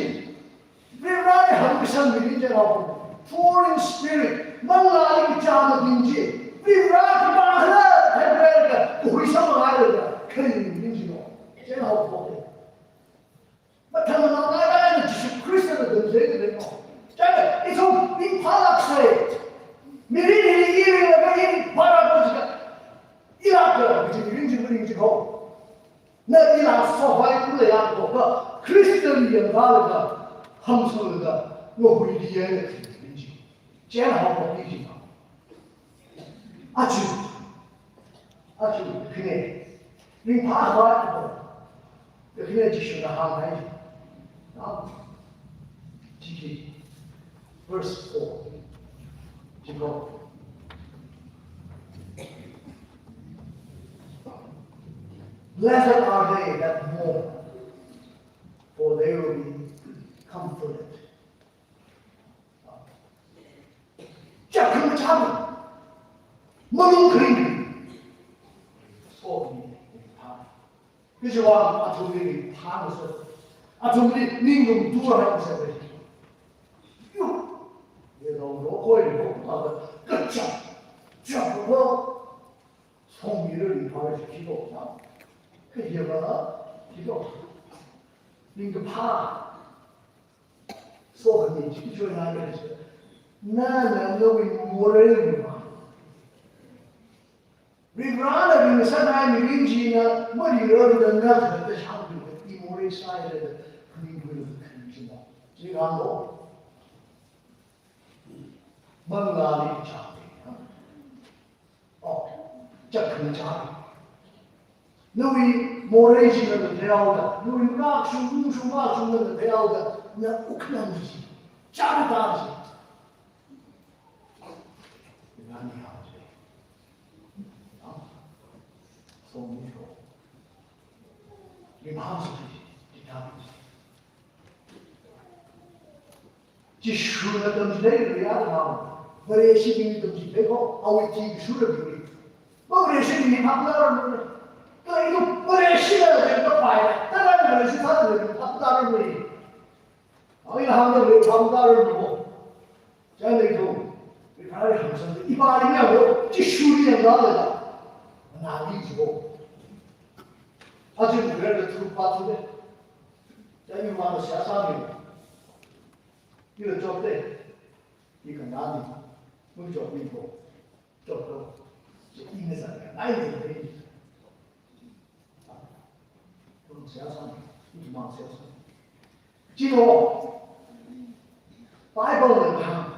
Varivarali hamkasang mirin chi rao. Poor in spirit, manglāli kachāng mabing chi. Varivara khipākhala, theipaira, kahui sāmangailaga, kharing mirin chilo. Chieina haophok. Mathang manao ngai ngai na Jishu Khristana damsei da lei ko. Chieina ithum ringphālāksa. Mirin hili i ringlaga i ringphālāksa. Ilāka, kaji mirin chi, mirin chi ko. Na ilā sokhai kula ya ko, kha Christian yanglaga, hamsulaga, ngahuili ya na mirin chi. Chieina haokaphok chi. Aja. Aja, khine. Ringphākhavai atam. Khine Jishuna hānghai. Na? Jiki. Verse four. Jiko. Blessed are they that mourn, for they will be comforted. Chapkhamacha, malung kharing. So, kajiwui vang athumli phāmasa. Athumli ning lungtuhaimasa. Yu. Ye dong ro koi ro pa da. Kachap. Chap ro. Song mi ro ni pa ro chi lo na. Kaje ba. Chi lo. Ningkaphā. Sokhami chi chonhai kaji. Nana nawui morei va. Varivarana ringasakngai mirin china maringrarda na khalatta shangkhuida i morei sāhaira da phaningkhuida kharing china. Chi rālo. Manglāli chāng. Oh, chapkhamacha. Nawui morei chi nana theihaoda, nawui makashung, shung makashung nana theihaoda, na wukkhanang chi, chāngda chi. Nani hao chi. Hao? Song ni ko. Ni hao chi, chi ta chi. Jishuna tamchithei riya da hao. Vareshibing tamchithei ko, awui thishurabing. Vareshibing ni phaptāra mane. Kala ithum Vareshina kapai. Tara Vareshi thāda phaptāra mane. Awui hāngda phaptāra mane. Chieina ithum. Iphāli hāngsang. Iphāli ya ko. Jishuli yanglaga. Nali jiko. Aja mukre da thu pa thu de. Chieina mana seihā sāmi. Ila chop te, i khanani, mun chop ni ko, chop ko, chi ina sa ka, nai ni ko, mun seihā sāmi, mun mang seihā sāmi. Chi ko, Bible na hāng.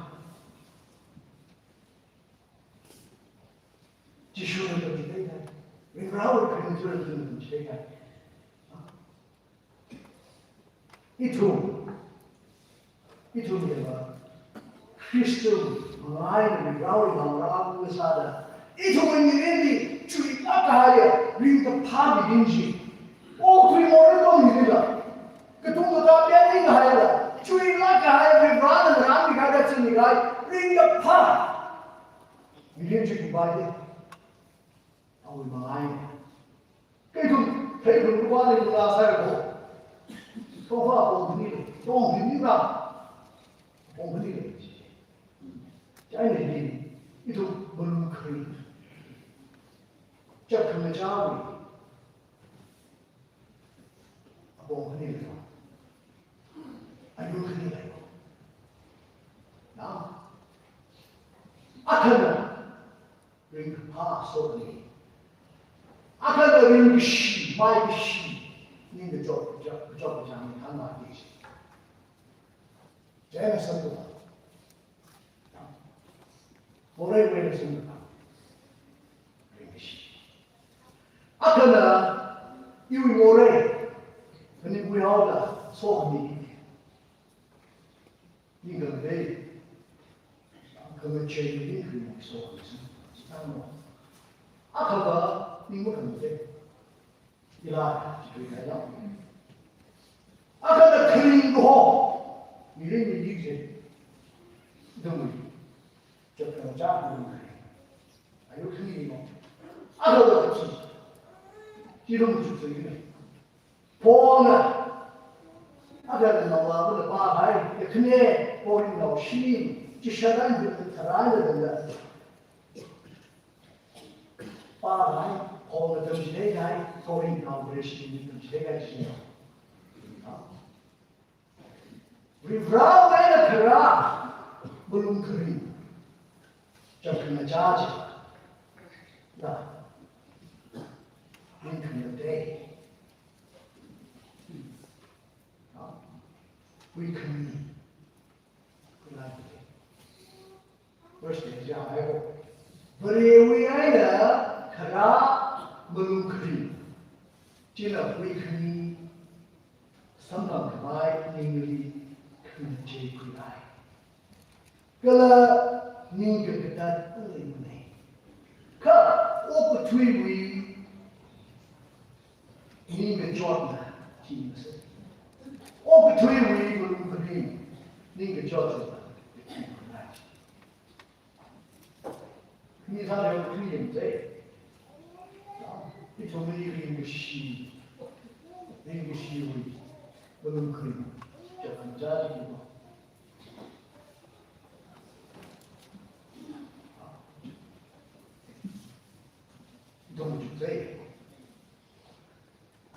Jishuna tamchithei kai. Ringrao kharing china tamchithei kai. Ithum, ithum hiva Christian mangai na Varewui ngarā sāda, ithumwui mirinli chuilāk kahaiya ringkaphā mirin chi. Okathui morei pam mirinla, katung katā pemning kahaila, chuilāk kahaiya Varena ngarānmi kahai, chingmi kahai, ringkaphā mirin chi khuipai de. Awui mangai. Kei ithum, kei ithum rupa ni rupa sai ko. Ko ha ko ni, ko ni ni na. Ko ni ni. Chieina hi, ithum malung kharing. Chapkhamacha wui. Apong khani lei. Ayur khani lei. Na? Akhana ringkaphā sokhami. Akhana ringkashi, maikashi. Ningkachot, kachot, kachot kachāng ni hāngmati. Chieina samkaphang. Morei morei samkaphang. Ringkashi. Akhana iwui morei. Khaningkhui haoda sokhami. Ningkhangatei. Khangachei ningkhangatei sokhami. Chitanglo. Akhava ning makhangatei. Ila, chikri kaila. Akhana kharing ho. Mirin mirin je. Dungui. Chapkhamacha dungui. Ayur khani mo. Akhava chi. Chi dungui chi dungui. Phongna. Akhana naola kuna pāhai. Yakhane. Phongna naoshi. Chi shadan bi tharan da da. Pāhai, phongna tamchithei kahai, Korinth nao Vareshi tamchithei kahai chi. Varewui eina Kharā malung kharing, chapkhangachā chi, na, ningkhangate, na, huikhami, khuilai. Verse ten chi hānghai ko. Varewui eina kharā malung kharing china huikhami, samphang khavai ningli khangachei khuilai. Kala ning kakatat aleimana. Kha okathuiwui ningkachotna thimasa. Okathuiwui malung kharing ningkachotna thimana. Mithāda okathui yangsa. Ithumli ringkashi, ringkashiwui malung kharing chapkhangachā chi. Ithum chuksa.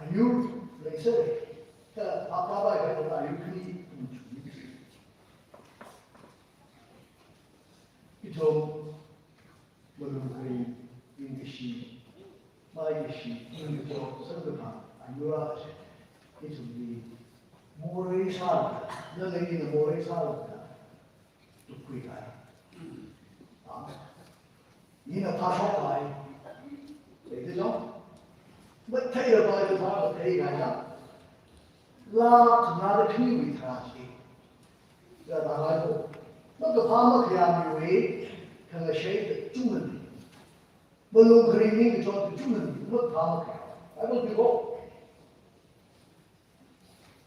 Ayur leisai, kha phāphāpai kha ayur khani ithum chuksa. Ithum malung kharing, ringkashi, maikashi, ningkachot, samkaphang ayur akha chi. Ithumli morei sālaga, nala ina morei sālaga, tukkhuikahai. Amen. Ina phāshokkahai. Leida chang? Matheila bai da phāda theikahai chang. Laa khanāda khaniwui tharā chi. Ya da lai ko. Makaphā makhayāmiwui khangashei kachungana. Malung kharing ningkachot kachungana. Makaphā makhayā. Bible li ko.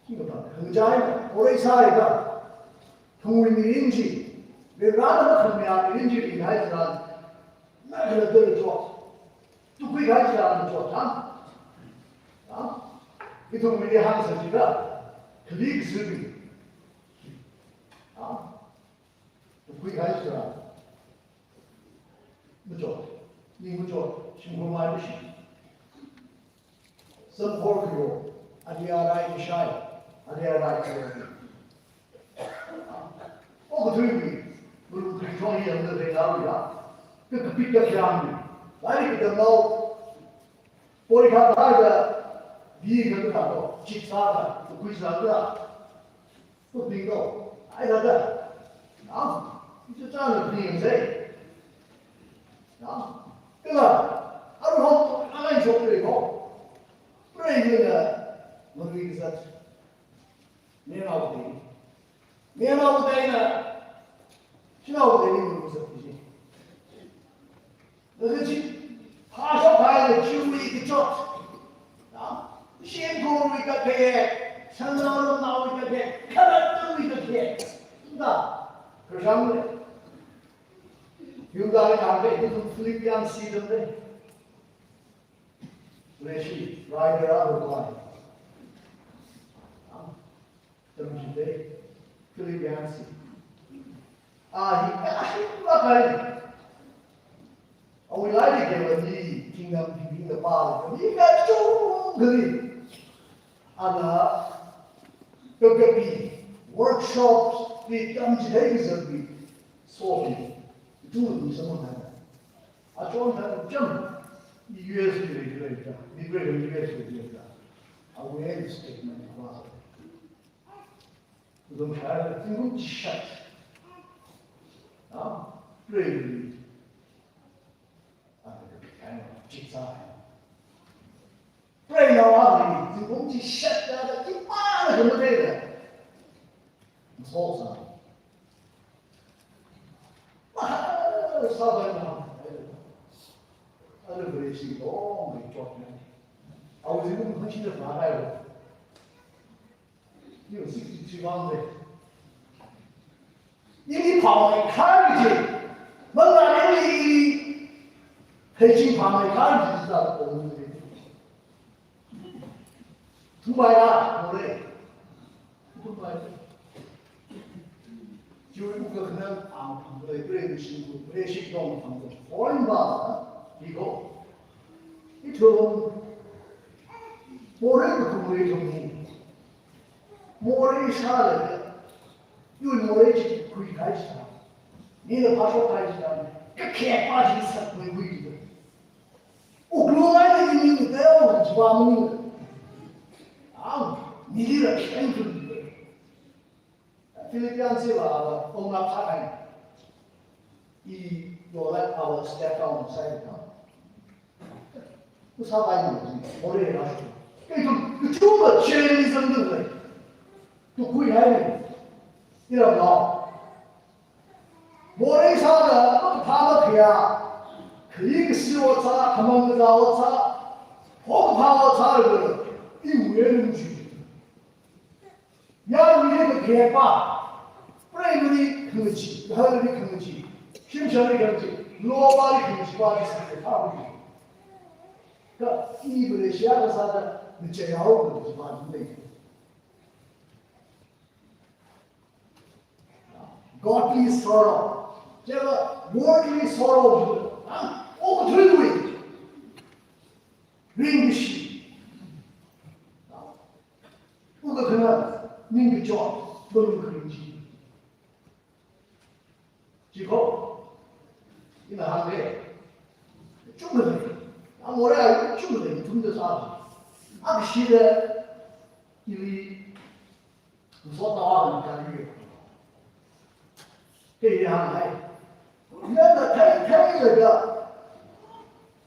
Singapore, khangachāna, morei sālaga, phungwui mirin chi, Varena makhangayā mirin chi ringhai tharan, na kala tara chot, tukkhuikahai tharan chot, ha? Ha? Ithumli hāngsa chiakha, khali kasui. Ha? Tukkhuikahai tharan machot, ning machot, shimkhur mai mashi. Samphor khayo, ali arai kashai, ali arai khayo. Okathuiwui malung kharing chong hi yangda reingaruiya. Kakapik kakyang, lairik katamnao, porikha thāda, bi kha kathā ko, chit sāda, kakhui sāda. Putning ko, ai thāda. Na, ichichāna putning yangsa. Na, kala, aruihon to, angai shokre ko. Preiva̱na, malui kazat. Mayarnao katei. Mayarnao kateina, shanao kateili malui kazat kaji. Laga chi, phāshok haida chiwui kachot. Na, shimkhurwui kakhayek, shanao lamnaowui kakhayek, khararnaowui kakhayek. Na, kashang le. Yungda le hāngkahai, ithum Philippians chi tamle. Leshi, rider a lo pai. Tamchithei, Philippians chi. A hi, a hi, a kai. Awui lairik hi, kingdom thinking da pāli, mi kachungkhali. Ana, kakapi, workshops, li tamchithei kazatli, sopi, tu ni samphang haira. Achon thāda chang, U S li leida, mi preiva̱ U S li leida. Awui statement va. Zong shāra, zingkum chishat. Na, preiva̱li. Ana kapi kahaina, chitsa. Preinaowuili, zingkum chishat thāda, khipāna khamatheila. Masot sā. Mahā sāpai na. Ana Vareshi tongmei chotna. Awui zingkum khangachee na phāhaira. Yo, sixty-three vang de. Ili phāmei khai ji. Mangā ili ili. Hei chi phāmei khai ji sa ko ni. Thumbai la, more. Thumbai. Chiwui wukkhanang ang phangda lei, Vareshi, Vareshi tong phangda. Point ba, biko. Ithum, morei kathum ithum hi. Morei sālaga, yun Morei chi khuikahai chitharan, mina phāshok kahai chitharan, kakhek pa chi sākhuikhui jida. Wuklung eina ini ngateo na chiva maning. Ang, nili ra kheng khun jida. Philippians hiva ava, ong na phākahai. I, your life, our step down side now. Kusa pai mo, morei ra. Kei tu, tu chuma chen ni zang tu lei. Tukhuihai. Ira mo. Morei sāda, makaphā makhayā. Khaying kasiya otsak, khamang kazā otsak. Hokaphā otsak ra, iwui eina lungshi. Yaruili kakhek pa, preivali khangachee, haili khangachee, shimshāli khangachee, lopali khangachee pa chi sākhuiphā. Kha i Malaysia kasāda, ngachei haowa kaji pa chi lei. Godly sorrow. Chiva worldly sorrow. Ha? Okathuiwui ringkashi. Wukkhanang, ningkachot, malung kharing chi. Chiko, ina hānga. Chungda lei. A morei a chungda lei, ithumda sā. Akashida, ili, ngasotnaowui kari. Kei hānghai. Nana thei, theilaga.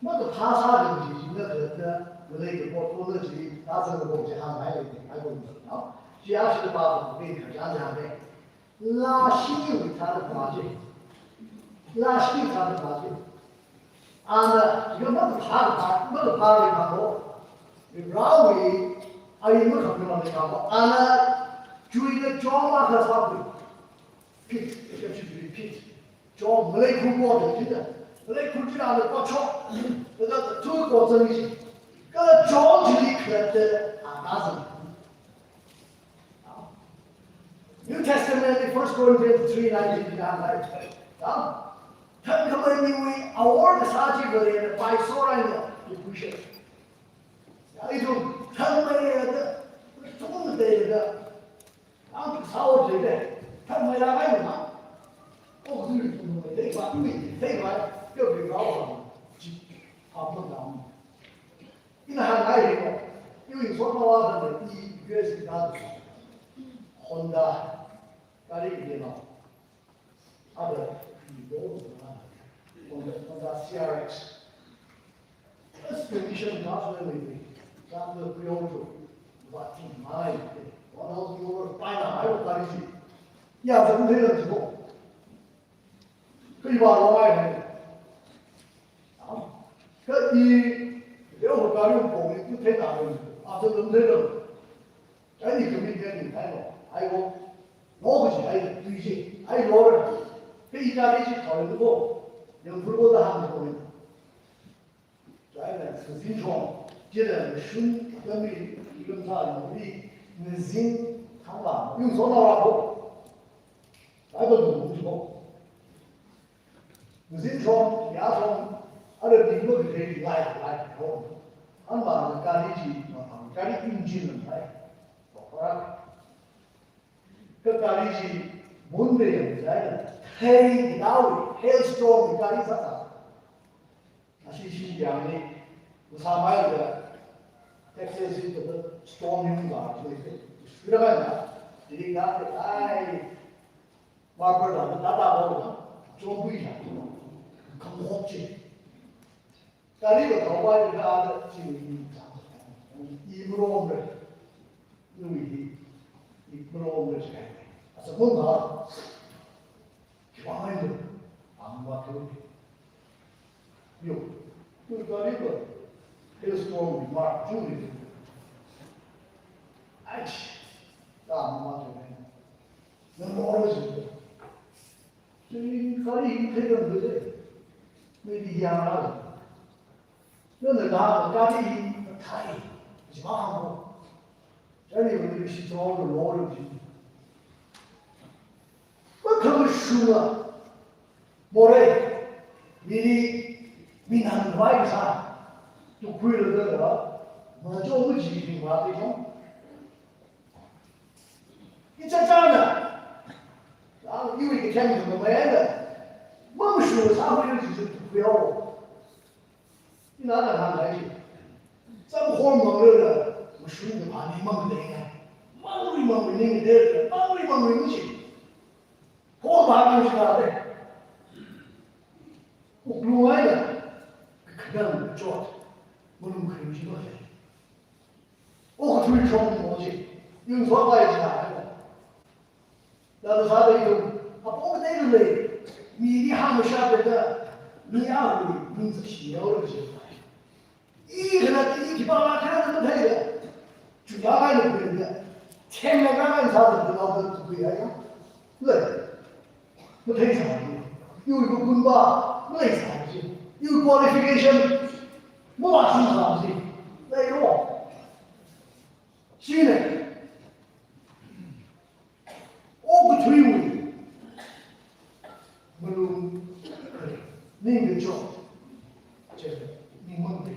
Makaphā sāda chi, na khalatta, ngalei kapot ko na chi, na zang ko chi hānghai lei, ai ko, no? Chi ashida pa ko, kei kachān hānghai. Lashili thāda pa chi. Lashili thāda pa chi. Ana, yamna phāda pa, makaphā lei pa ko. Rawi, ai makhamna lei pa ko. Ana, chuida chong akha sākhui. Pit, pit, pit. Chong, malei khur ko da jida. Malei khur jida le ko chong. Kada tu ko zang ji. Kala chong chili khalatta, a, na zang. New Testament, First Corinthians three nineteen, ya, right? Ya? Thangkhamei miwui awor kasā chi Varena paiso eina, appreciate. Ya, ithum thangmei ya da, ithum da ya da. Ang sao je de, thangmei la kai ma. Oh, ithum ithum mei, dei ba, ithum mei, dei ba, yo bi ba wa, ji, apa dam. Ina hānghai hi ko. Iwui ngasotnaowa da i U S da. Honda. Gari hi no. Other. Honda, Honda C R X. First condition, not really. That will be over. But in my, one of your final, I will buy it. Yeah, the middle to go. Kha iva longai hai. Kha i, leo ho gari pongli tu thei na lo. After lom thei lo. Ai ni commitment ni thei lo. Ai lo. Lo kaji ai tui ji. Ai lo re. Kha i gari ji thao lo ko. Yang phu lo da hāng ko ni. Chieina ngazin shong, chieina ngashun, kami, ilam sa, nangli, ngazin, thangla, yung so na wa ko. Bible nung ko. Ngazin shong, ya shong, ara ding lo ke lai, lai, ko. An ba na gari ji, ma, gari engine nang lai. Ko, ko. Kha gari ji, mun de yang lai. Hey, now, hailstorm, gari sa ta. Ashi shi yang ni, usamai da, Texas in the storm yung ba, so it's, it's, it's, it's, it's, ai, Barbara da, da, da, da, da, chongbui ya, khangkhop chi. Gari ba thao ba da, da, chi ni, i marom re, nui hi, i marom re chi. Asa mun ba, Kiwang ai lo, ang wa tu. Yo, tu gari ba, hailstorm remark, tu ni. Ai, ta ang wa tu ni. Nang mo lo si. Tu gari hi thei kan tu de. Maybe ya na. Nana gari hi thai. Jima mo. Chani wani shi chong lo lo lo ji. Makhamashunga. Morei. Mili, minang vai sa. Tukhuilaga la. Majo maji ni ma te chong. Ichachana. iwui katheng khamamai eina, mamashung sākhui chiwui tukhuihaowa. Ina da hānghai chi. Zam khor manglala, mashung kapha ning manglei ngai. Manglui manglui ning de, manglui manglui ning chi. Khor pha ning chi kade. Wuklung eina, kakhanang kachot, malung kharing chi malei. Okathui shongmo chi, yungshotvai chi kade. Nana sāda ithum, apong kateili, mili hāngshapda, mi akhawui, mi zāshi yaora kaji. I khalatta i khipāla khalatta matheila. Chuya kaina khuida. Themna kaina sāda, laoda tukhuihaiya. Lei. Matheisā ji. Iwui kakunba, maleisā ji. Iwui qualification, mavāshinsā ji. Leilo. Chieina. Okathuiwui malung, ningkachot, chi ningmang de.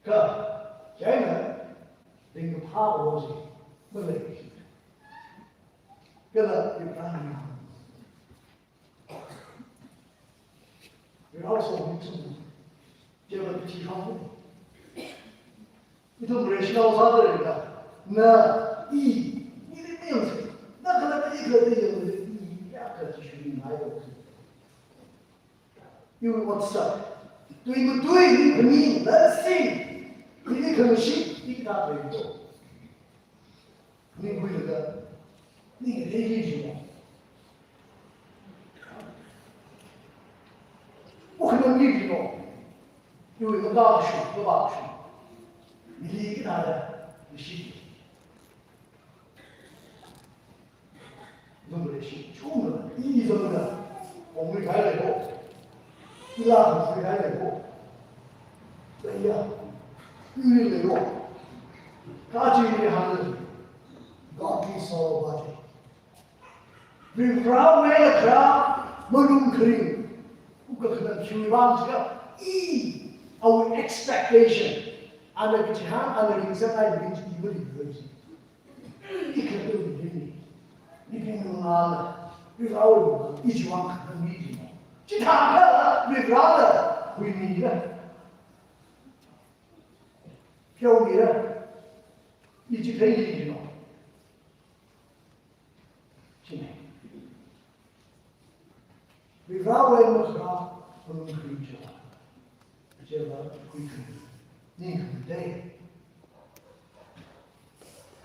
Kha, chieina, ringkaphā o chi, malei. Kala, ringkaphā. Varivarāwui sokhami chungda, chieina chi hāng. Ithum rational sāda leida, na, i, ili mayangsa, na khalatta i khalatta yangda, i, ya kha chi shuingai o. Iwui otsak, tui matui, ning khami, na si, ili khangashit, i kathā leida. Ningkhuilaga, ning ready jimo. Ukhanang jimo. Iwui makashu, makashu. Mili kathāda, mishi. Nung leishi, chungda, i zangda, ongri khai leiko. Ila ongri khai leiko. Leiya, iri leiko. Kachi iri hāngda, godly sorrow body. Varivarāwui eina kharā malung kharing, ukakhanang chiwui vang jiakha, i, our expectation, ana kachihān, ana ringsanghai ring chi i maringkhui ji. I khalatta ringni, mibingwui ngala, Varivarāwui ngala, i chiwui vang khanang mi ji. Chithākha Varivarāna huimira. Pheomira. I chi theini ji no. Chine. Varivarāwui eina kharā malung kharing chiva, chiva khuikharing, ningkharing dei.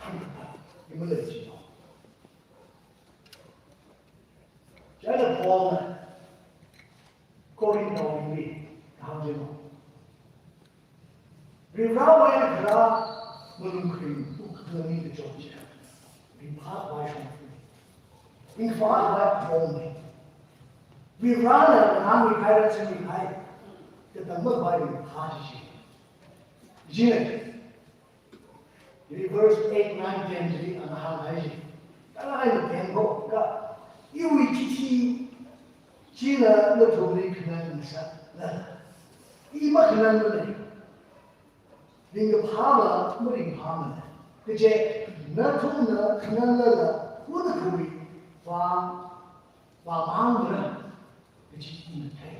Hangkatā, i malei chi no. Chieina Paulna Corinthnaobingli hāng chi no. Varivarāwui eina kharā malung kharing, ukakhanang ningkachot chi, ringphākhavai shongfa, ringphākhavai apongna. Varivarāna nganāmikahai, rāchāmikahai, katang makhavai ringphā chi chi. Chieina, verse eight, nine, ten chili ana hānghai chi. Kala eina ten ko, kha, iwui chithi china nathumli khanang ngasakla, i makhanang malei. Ringkaphā ma, maringphā malei. Kaje, nathumna khananglala, khuda khuiwui vang, vāmangmara kaji ina thei.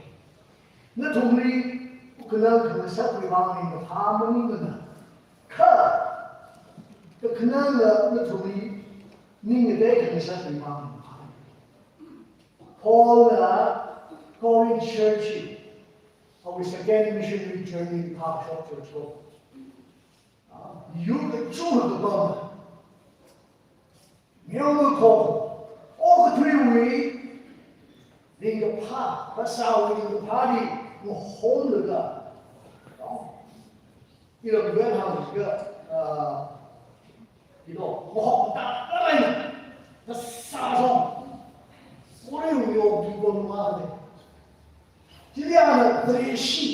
Nathumli ukhanang khangasakwui vang ringkaphā maningmana. Kha, kakhanangna nathumli ning ngatei khangasakwui vang ringkaphā. Paulna Corinth church, our second missionary journey, part of church ko. Ah, yur kachungkha kapam. Meoma khokha, okathuiwui ringkaphā, phasāwui ringkaphāli ngahomlaga, no? Iram yuan hānglaga, ah, you know, ngahomda khalei, phasā zong, Korinthwui okathui bom ma de. Chili ana Vareshi,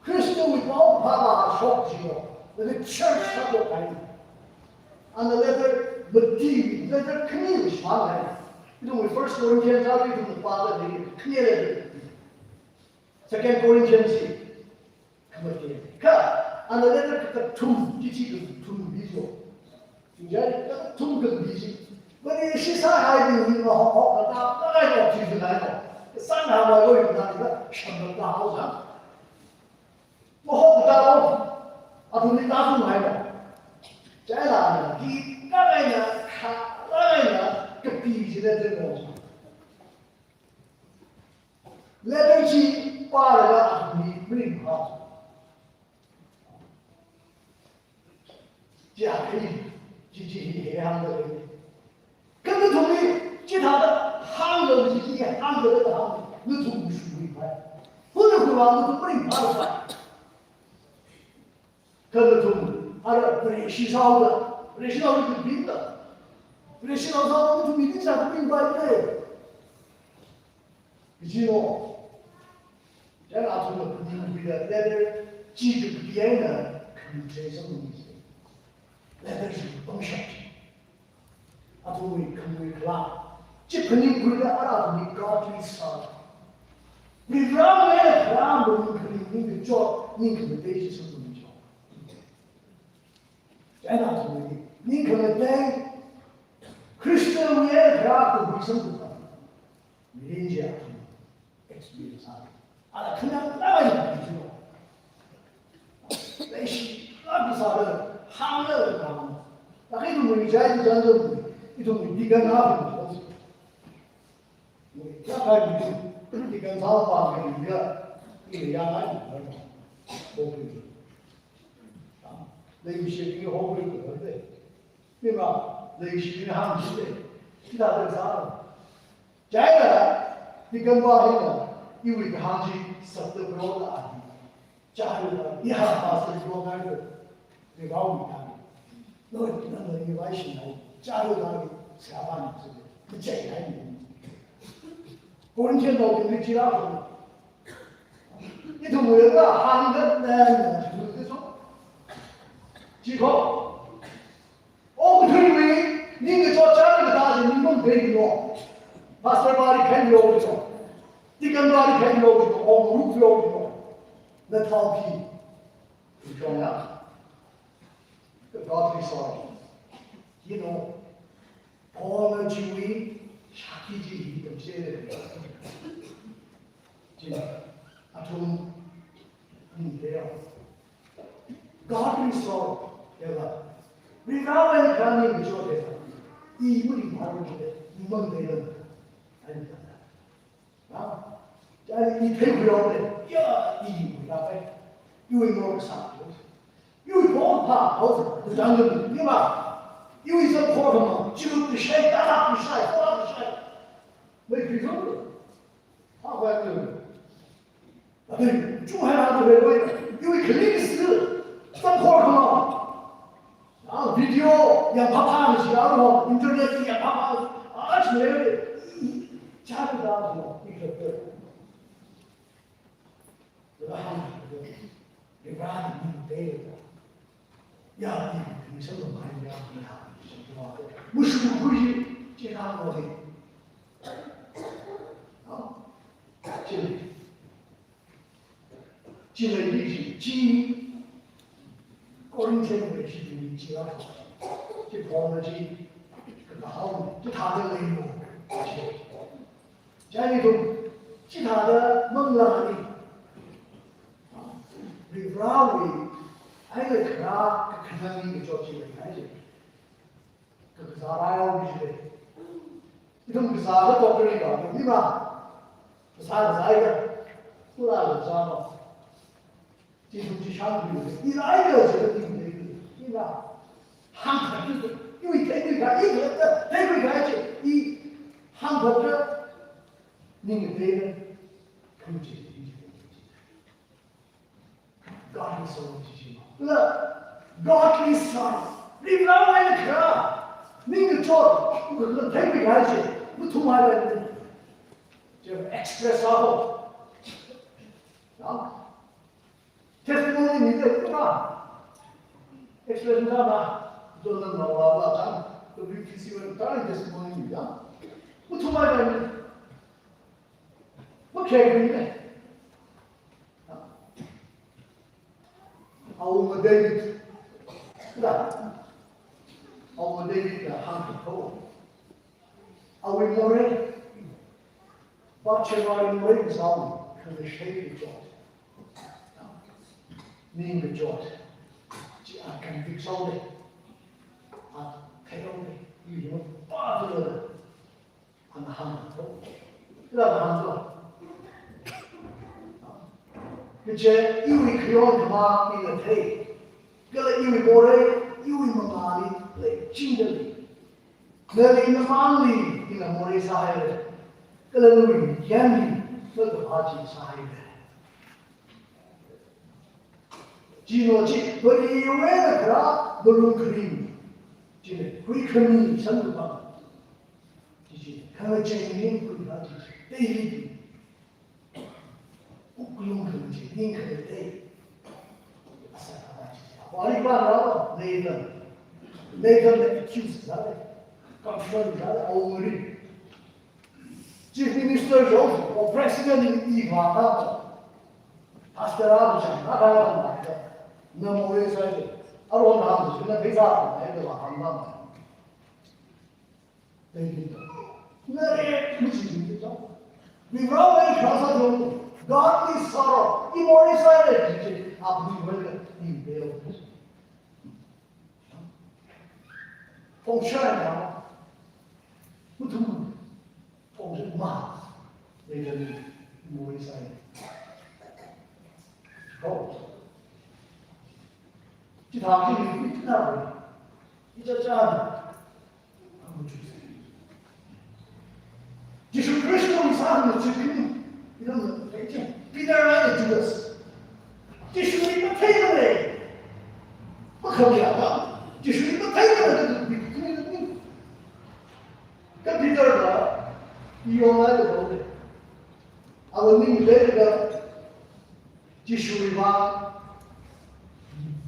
Khristawui pao phākashok chiwo, laga church shākahai. Ana letter mati, letter khani shimānhai. Ithumwui First Corinthians ali ithumna pāda lei, khani letter. Second Corinthians li, khamati. Kha, ana letter kakathum, chithi kakathum bijo. Jai kathum kapi chi. Vareshi sāhaibing hi mahok hok kata, kakai ko chi chi nai ko. Sāngawa ko yuna ila, shambala haosa. Mahok kata ko, athumli tāthumhai ko. Chieina, kikhangaina, khangaina, kapi chila tengko. Letter chi pālaga athumli maringphā. Chi akhali, chi chi hi hi hāngda lei. Kha nathumli, chithāda hāngda chi chi hāngda lei da hāng, nathum shuipai. Huna kuwa nathum maringphāpai. Kha nathum, ara Vareshi sāhaoda, Vareshi sāhaoda bingda. Vareshi sāhaoda nathum mirin sāda bingpai lei. Kajino, chieina athumna phaningbingda letter chi kapi eina khamui samphang. Letter chi pangshap chi. Athumwui khamui khala. Chi phaningbingda ara athumwui godly sorrow. Varivarāwui eina kharā maning khaning ningkachot, ningkhamatei chi samphang. Chieina athumwui ningkhamatei, Khristawui eina kharā kahui samphang. Mirin chi athum experience sā. Ala khanang nai chi. Leishilāk sāda hāngla hāng. Laga ithumwui chai chi chānjam, ithumwui deacon na ithum. Mui kya kai mi, deacon sāpā mi ya, i ya ngai mi. Hopi. Leishibing hopi ko de. Ni ma, leishibing hāngsi de. Chithāda sā. Chieina, deacon pa hina, iwui kahāng chi, sāda proda adi. Chālu da, iha pastor program da, de gao mi ta. Noi, nana ni vai shi nai, chālu da, siapa ni se, kachai nai ni. Corinthian lo ni chi la ko. Ithumwui eina hāngda nana, chi ko. Okathuiwui ningkachot chān kathā chi ningmang dei lo. Pastor pali khen lo lo. Deacon pali khen lo lo. Ong ruk lo lo. Na thao phi. Chong ya. Godly sorrow. You know, Paulna chiwui shākhi chi hi tamchithei. Chi athum ni te ya. Godly sorrow, ya ba. Varivarāwui eina kharā ningkachot ya ba. I maringphālu de, i mang de la. Ai ta. Ha? Chieina i theikhuilu de, ya, i maringphāpai. Iwui morasā. Iwui pongphā, ho, dang de, ni ma. Iwui zam khor ma, chiwui kashai, tara kashai, khor kashai. Mei khuilu. Ha, ba de. Adi, chunghaira tu hoi, iwui khalei si, sākhor kama. Ah, video yangphāphā si, ah, internet yangphāphā, ah, chile, chāda da, ikhate. Rahang, Ibrahim, David. Ya, ni, ni, sālo mai ya, ni, ha, sālo mai. Mushu kuji, chikang lo de. Ah, chile. Chile ni chi, chi Corinthian wui chi ni chi la. Chi Paul na chi, kahao, chithāda lei lo. Chieina ithum, chithāda manglā ni. Varivarāwui, ai le kharā, kakhanang ningkachot chi leingai chi. Ka, kazā rāyao mi chi lei. Ithum kazā ka tokri ka, mi ma. Kazā kazā ka. Kula kazā ma. Chi ithum chi shang mi. I rāi ka chi ka ting lei. Mi ma. Hāngkhat chi. Iwui theikhui ka, i theikhui ka, theikhui ka chi. I hāngkhat ka. Ning ka te ka. Kham chi. Godly sorrow chi chi ma. La, godly sorrow. Varivarāwui eina kharā ningkachot, theikhui kahai chi, mathumhai lei. Chi express sālu. Ya. Testimony mi de, ma. Express mi da ma. Don't know, blah, blah, blah, chan. The V P C one, current testimony mi, ya. Mathumhai lei. Makhek mi de. Awunga David. Da. Awui Davidna hāngkahai. Awui morei, Bathsheba morei kasā, khangateili chot, ning kachot chi a convict sāhaoda, a theihaoda, iwui pāda, ana hāngkahai. Kala hāngkahai. Kaje iwui khayon khamā ina thei, kala iwui morei, iwui mangāli leichingda lei. Nali namangli ina morei sāhaira, kala nawui yanli nakaphā chi sāhaira. China chi, nawui eina kharā malung kharing, china khuikhami samkaphang, chi chi, khangachei ning khuikhami chi, teili wuklung khangachei ning khangatei. Asa kama chi. Waripana Nathan. Nathan na accuse sāda, confront sāda, awui Chief Minister Joseph, or President in Eva, pastor a chang, a kaya kan bai da, na morei sāi, a ron hāng sāi, na pheisā hāng, na hāng hāng. Thank you. Na re, mi chi mi chang. Mi rao ai kha sā jong, godly sorrow, i morei sāi, chi chi, a mi wei ka, i beo. Function na, mutum. Ong ma, leader ni, morei sāi. Ho. Chithā chi ni, ichithā ni. Ichichā ni. Jishu Khrista masāna chi khani, iram na, Peter eina Judas. Jishuli matheimana. Makhamya ba. Jishuli matheimana, Peter na. Ka Peter na, iyon na da dole. Awui ning leida, Jishuli vang,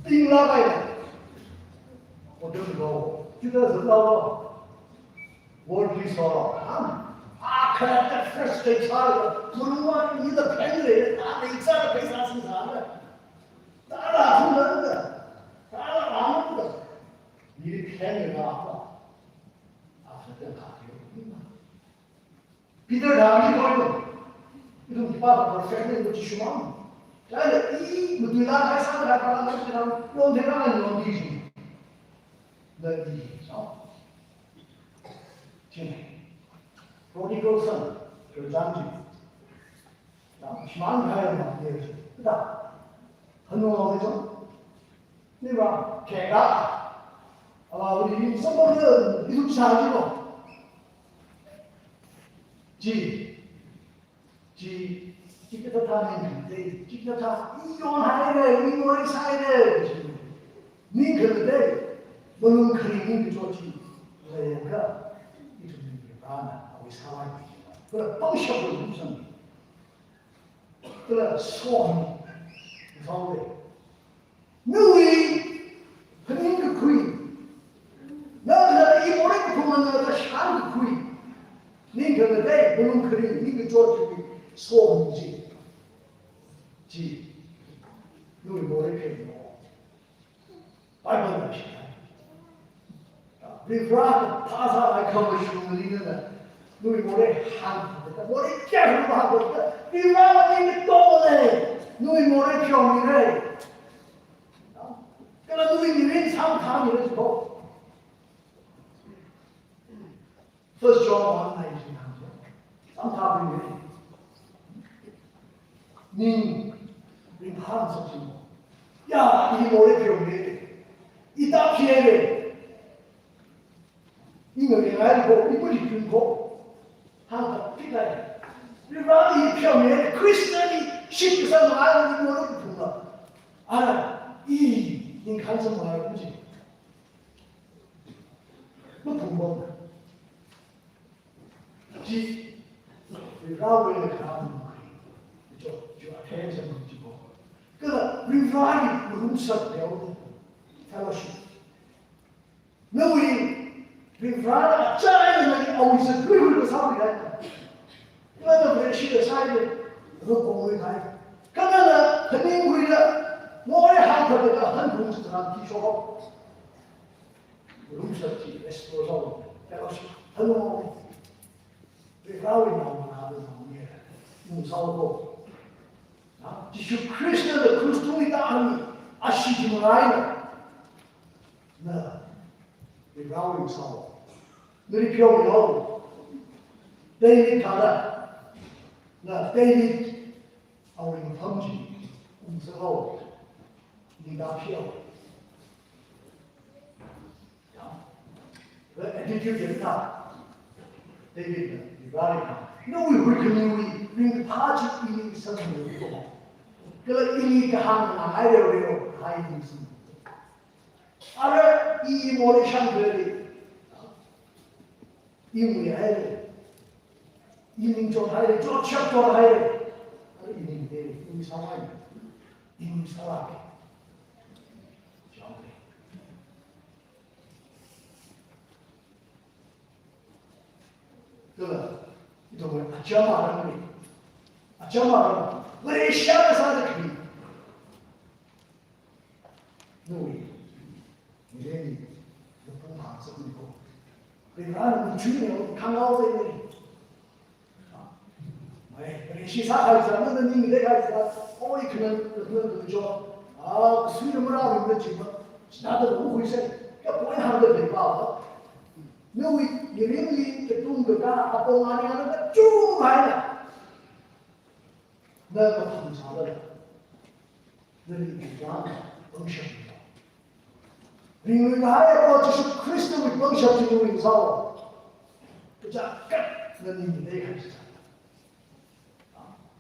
ting la kai. Oda lo, Judas lo. Worldly sorrow. Am, a kala ta first day child. Muluwa ni da phenle, ta ni sa da pheisā sāsāla. Ta la hu la da. Ta la hu la da. Ni phenle da pa. After the party. Peter da mi koi to. Itu pa perfect ni Jishu mang. Kala i, mutui la kai sā kai pa la kai sā, long thera long di. La di. So. Chine. Prodigal son, for example. Shimān kahai ma, ye, da. Hanu ma, ye, ni ba, kega. Awui yin sāmang le, ilu shāli lo. Chi, chi, chikathā ning khangatei, chikathā, iyon haira, imorei sāhaira. Ning khangatei, malung kharing ning kachot chi, leiyakha, ithumli Varena, awui sālai. Kala pangshap lo ithum sāmi. Kala song, song le. Nawui, phaning kakhui. Nana i morei kaphung nana shān kakhui. Ning khangatei, malung kharing, ning kachot chi, song chi. Chi. Nawui morei kharing. Bible na shi. Varivara phasā ai khamashungli na. Nawui morei hān, morei kya hān ba hān. Varivara ni mi to le. Nawui morei kyo mi re. Kala nawui mirin samkaphang mi re ko. First John one nineteen. Samkaphang mi re. Ning, ning hān sa chi. Ya, i morei kyo mi re. I ta phi re. Ina ngai ko, i puli kun ko. Hāngkaphā kai. Varivara i pheomira, Christian i shitsang ngai ni mo lo phungla. Ara, i, ning khansang ngai ko chi. Maphung bom. Chi, Varivara wui na kha. Jo, jo, attention chi ko. Kala, Varivara i, malung sāda leo. Fellowship. Nawui, Varivara china nali awui sākhuiwui kasā mi rai. Nana Vareshi kasā le, rukongwui rai. Kala na, phaningwui la, morei hāngkahai ka hanbung sātharan ki shok. Lumshap chi restore sāhaowa. Fellowship. Hello. Varivarāwui naongarā, naomayara ungsāhaowa. Na, Jishu Khristana krush tungli tāhān, ashee chi maraina. Na, Varivarāwui ungsāhaowa. Nali pheomihaowa. David thāda. Na, David awui mafam chi ungsāhaowa. Ningda pheohaowa. Ya. Kala attitude ya thā. Davidna, Varivarā, nawui huikhamiwui ringkaphā chi ili sangmilu. Kala ili kahāng ngahai reo reo, hai ili sangmilu. Ara i morei shangdali. I muihaira. I ningchothaira, chotshap chothaira. Ara i ningde, i sāmai. I sālāka. Chothaira. Kala, ithumwui acham aramli. Acham aram. Leisha kasā da khi. Nawui mirinli, napung phāsakmiko. Varivarāna machine khangao zai ni. Mai, Vareshi sākahai sā, nana ningda kahai sā, oi, khanan, khanan kachot. Ah, kasui na mara ringda jima. Sināda lo hui sai. Ka point hāngda leipa. Nawui mirinli, katung kakā, apong ani ana kachungkha haina. Na mathang sālala. Nali Varivarāna pangshap. Ringlui kahai Proho Jishu Khristawui pangshap chi ringsalu. Kachangkhat nali leikahai chitharan.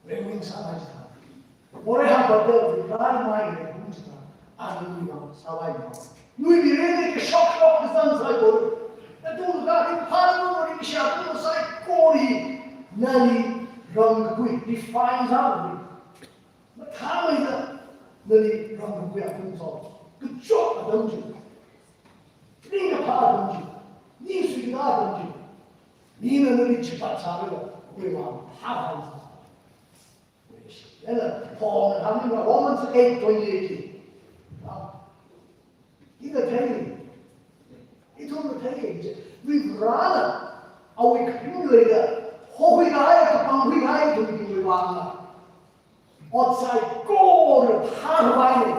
Ringsalu chitharan. Morei hāngpamda Varivarāwui mai ringsalu chitharan. Ana nawui vang sāvaimihao. Nawui mirinli kashok shok kazang saikora. Nathumna ringphā, nathumna ringkashā, nathumna saikora hi nali rāngkakhui, define sākakhui. Mathāmeida nali rāngkakhui akhum sālu. Kachot atam chi. Ringkaphā atam chi. Ningsui atam chi. Mina nali chipat sālaga, khuiwui vang phāphā sā. Ela, Paulna hāngmina Romans eight twenty-eight li. Ina thei. Ithumna thei. Varivarāna awui kharing leida, hokhui kahai, kapangkhui kahai, ithum ithumwui vangla. Ot saikora phākhavai ni.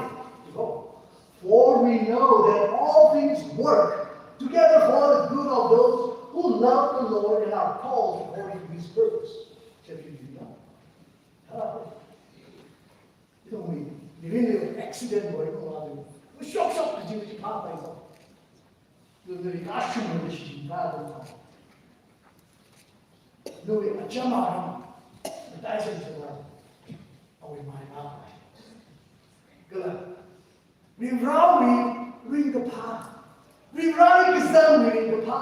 For we know that all things work together for the good of those who love the Lord and are called according to his purpose. Chapter three, no? Ithumwui, mirinli accident wui ko madu. Shok shok kaji kaji phāpai so. Nali kashung nali shichin phāpai so. Nawui acham aram, matai sāsāla. Awui mai phāpai. Kala, Varivarāwui ringkaphā. Varivarāli kazangwui ringkaphā.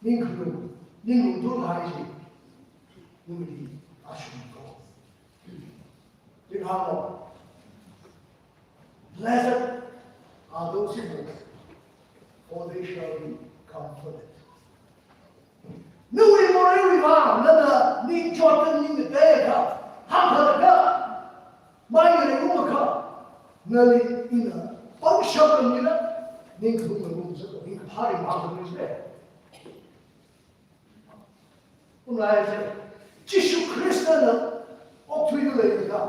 Ningkhalung, ninglung tulhai chi. Nawuili ashung ko. Ringkaphā. Blessed are those who mourn, for they shall be comforted. Nawui moreiwui vang, nana ningchot ningda leiakha, hāngkhalakha, mai ngalei ungakha, nali ina pangshap ngalei, ningkhalung ngalei ungsa, ningkapha ri mang ngalei. Unlai se, Jishu Khristana okthuida leikha.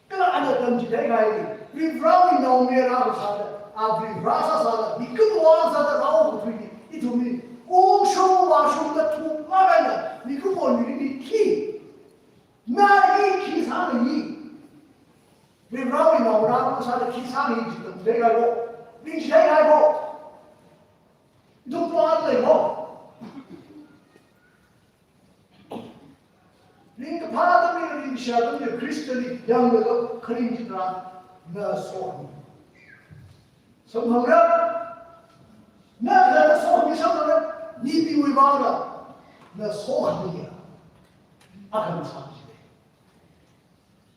Kala ana tamchitheikahai, Varivarāwui naomayara sāda, a Varivarā sāsāda, mikumo sāda rāokathui hi, ithumli ungshung vāshungda thukmakahaina, mikumo mirinli khi. Na hi khi sāna hi. Varivarāwui naongarā sāda khi sāna hi chi tamchitheikahai ko. Ningshitheikahai ko. Ithum tuan lei ko. Ringkaphā atamli, ringkashā atamli, Khristali yanglaga kharing chitharan na sokhami. Samphangra, na, na, na sokhami samphangra, mibingwui vangla, na sokhami ya. Akhana sāmi chile.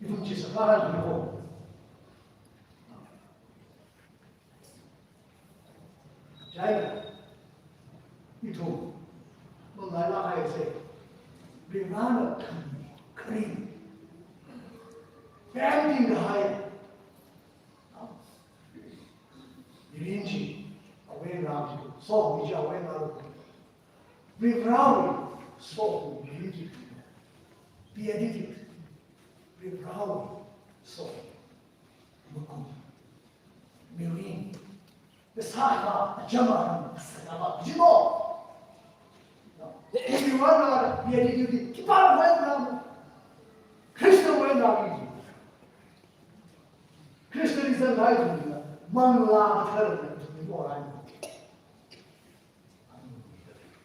Ithum chi sākahai ko. Chieina, ithum, mangailāk kahai se, Varivarāna kharing, kharing, pemting kahai, mirin chi, awui Ram, so mi ja we na ru. Varivarāwui sokhami. Beatitude. Varivarāwui sokhami. Makum. Mirin. Kasā kha, achama kha, kasā kha, jimo. Everyone are beatitude. Khipāwui ram. Christian wui ram. Christianism hai tu, manglā kathara tu, tu, tu, tu,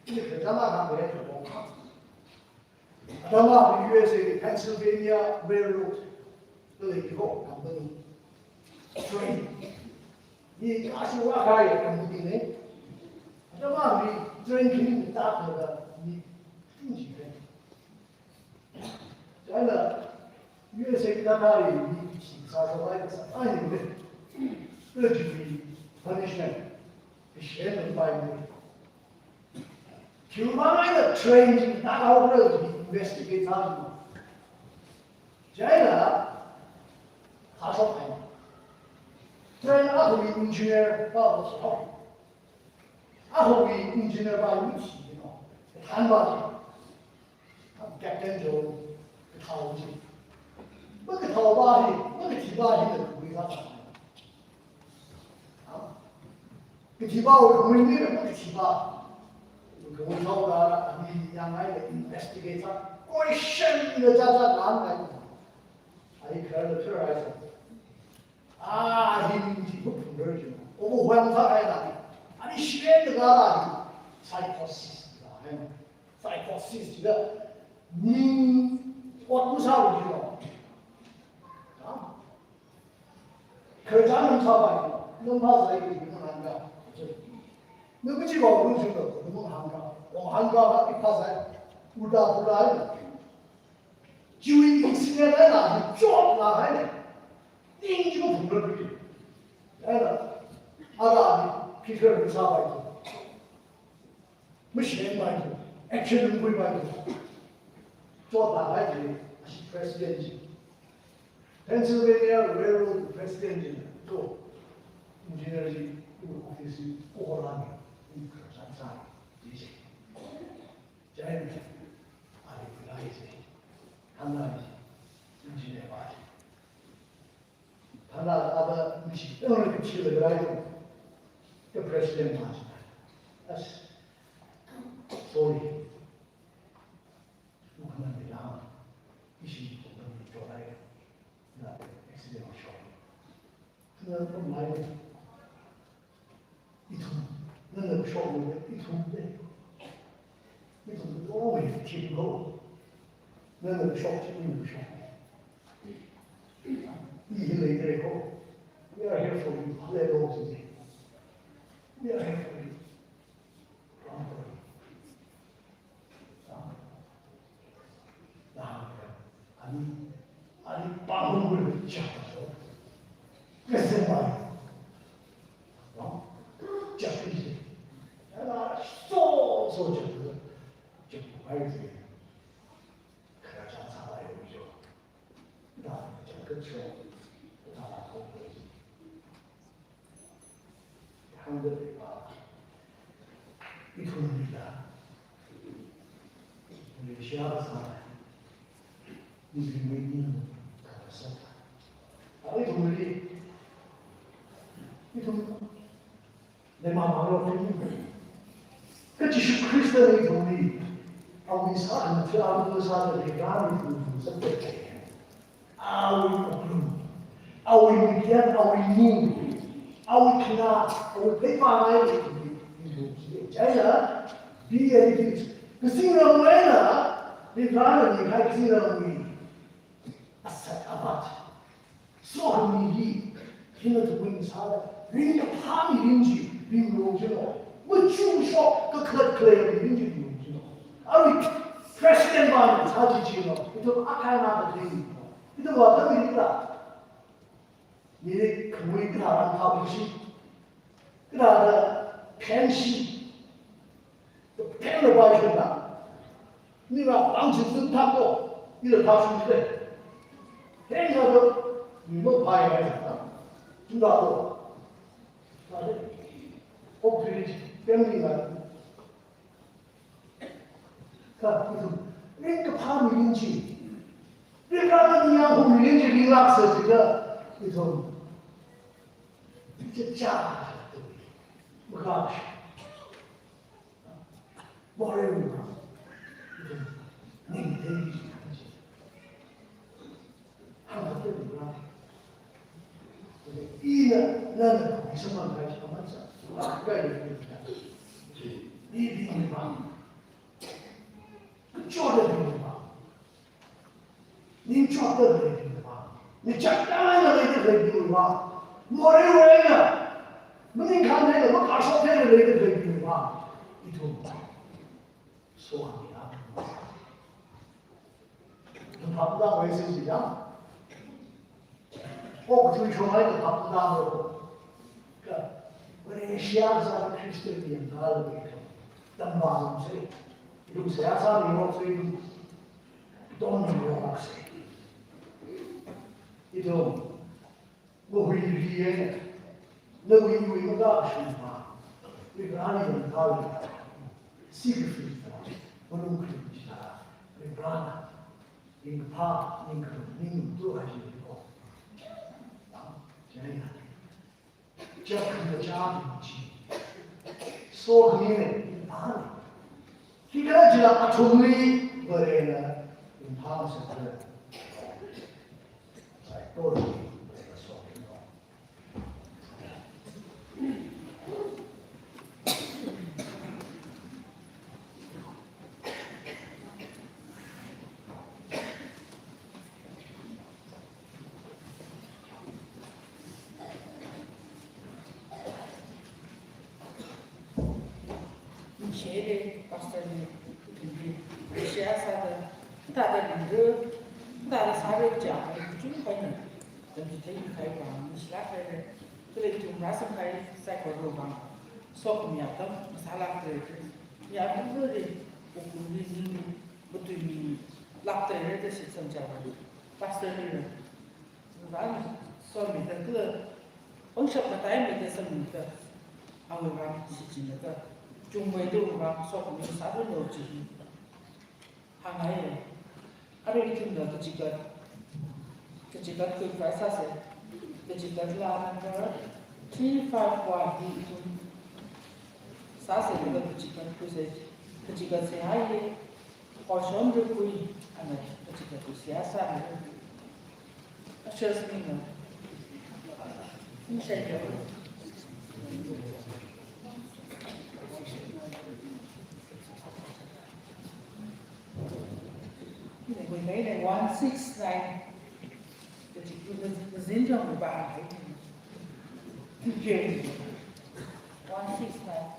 Adama kha, Adama U S A Pennsylvania Railroad, lei ko company. Train. Ni kashi wa kai company ne. Adama ni train kini ta ka ni tinji ne. China U S A Canada li ni sāsāpai sāpai ni. Lei ji punishment. Shen pai ni. Human eina train ji ta ka ora ji investigate sā. China hāshok ai. Train a hui engineer pa ko so. A hui engineer pa yu chi no. Tan pa. Captain jo. Kathao ji. Makathao pa hi, makathi pa hi na hui ka. Kathi pa hui ni na makathi pa. Kawui thaora, ani yang ai investigate sā. Question ni ja ja kan ai. Ai kar le kar ai sā. Ah, hi ni ji bu pung ber ji. O bu huang sā ai na. Ani shen de ga la. Psychosis la. Psychosis ji la. Ni ot mu sā ji la. Ha? Khararchan nung sāpai, nung phāzai ki nung hāngka. Nung kachi vāo nung shungda, nung hāngka. Nung hāngka hā ki phāzai. Ulta pulta hai. Chiwui incident hai na, hi chotna hai ne. Ning chi ko phungra ki. Hai na. Ara ni, Peter ni sāpai. Machine pai, action ungkhui pai. Chotna hai ji, ashi president ji. Pennsylvania Railroad president ji. To, engineer ji, office ji, ko ran ji, san san ji. China, ali kulai ji. Hana ji, engineer pai. Thāda aba mishi tangla kachi la rai. The president mas. As, sorry. Ukana ni la. Ishi ko ni chorai. Na accident show. Na ko mai. Ithum, nana kashok ni, ithum de. Ithum de, oh, ithum de. Nana kashok chi, nana kashok. I hi lei de ko. We are here for you. Hallelujah. We are here for you. Ani, ani pangkul chapa so. Kese pai. No? Chapa isi. Ala so, so chapa. Chapa pai se. Kara cha sa pai yo. Da, chapa cho. Da, ko. Hāngda leiva, ithumlila, Malaysia sālala, ithumli ning kasa. Ithumli, ithum, lema manglo ithum. Kha Jishu Khristana ithumli, awui sākhangatha, awui sāda leikharā ithumli ithum sāda lei. Awui wuklung, awui mikyan, awui ning, awui khanā, awui pheipāngai, china, B A D, kazingramwui eina, Varivarāna mikahai kazingramwui asat avat. Sokhami hi, hina tuwui sāda, ringkaphā mirin chi, ringrong chino. Machukshok, kakhalat khalei mirin chi, ringrong chino. Arui, president va ni sā chi chino. Ito akha na ka thei. Ito va ta mi la. Ni khamui kha ram kha shi. Kha da phen shi. Phen lo ba shi na. Ni ra pang chi sun ta ko. Ni ra ta sun de. Phen ga do. Ni mo pa ya na. Tun da ko. Ta de. Okthuili chi, pemli la. Kha, ithum, ringkaphā mirin chi. Ringra na ningyāng hu mirin chi ringlāksa jiakha, ithum. Chicha. Makāshi. Morei ringphā. Ithum. Ningthei chi. Hāngda ringra. Ina, nana, samphang kahai chi aman sa. Lāk kahai ringphā. Ni ringphā. Chotda ringphā. Ningchotda leida ringphā. Ningchotda leida ringphā. Morei eina. Maningkhān eina, makashok eina leida ringphā. Ithum. Sokhami atam. Ithum phaptāmei si jiakha. Okathui shonghaida phaptāmei. Kha, Vare seihā sāda Khristali yangkālaga ithum tamvāngarumsa. Ithum seihā sāmihaosa, ithum tammihaosa. Ithum, ngahui ri eina, nawui iwui makashungva, Vareli yangkālaga, sikaphit, malung kharing chila, Varena, ringkaphā, ningkharum, ningthuihai jiko. Chieina, chapkhamkachā chi. Sokhamine, ringphāne. Hikathā jila athumli Varena ringphāngasakra. Saikorali Varena sokhami. Shede pastor ni, ithumli, share sāda, thāda ringda, thāda sāra jiakha, chungkahaina, tamchithei kahai vang, mashilāk haira, kala ithum rāsangkahai saikora vang, sokhami atam masālākra, mi atamli, Ukhrulli, ningli, matuimilākra da shitsang jiakha, pastor nira, Varena somida kala pangshap mataimida samida, awui vang shichinlaga, chungmeida awui vang sokhami sāranu chi hāngngai. Arui ithumna kachigat, kachigat khuikhavai sāsa. Kachigat la number three five one hi ithum sāsa, laga kachigat khuisa, kachigat seihā hi. Hoshon Rukui, ana kachigat seihā sāra. Ushers ningna. Ningshaiya. Ina khuingaina one six nine. Kachigat zinjang ba. One six nine.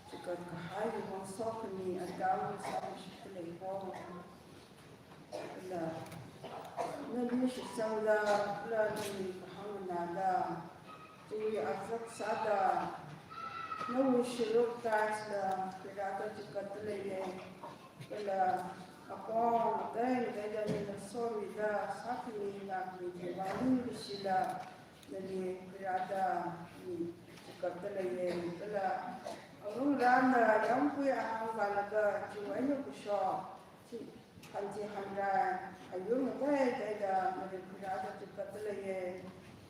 Chikat kahai wui vang sokhami, Adam sāmishit leiho. Kala nali shitsangda, kala nali kahāng nganāda, chiwui azak sāda, nawui sharuk taisda, khuirāda chikatda leiye. Kala apong ateiteida nana somida, sākhami, nākhami chiwui vang ningshila, nali khuirāda mi chikatda leiye. Kala arungrana yāmgui ahāng vālaga chiwui eina kashok, chi, hanchi hanrai, ayur ngateiteida nali khuirāda chikatda leiye.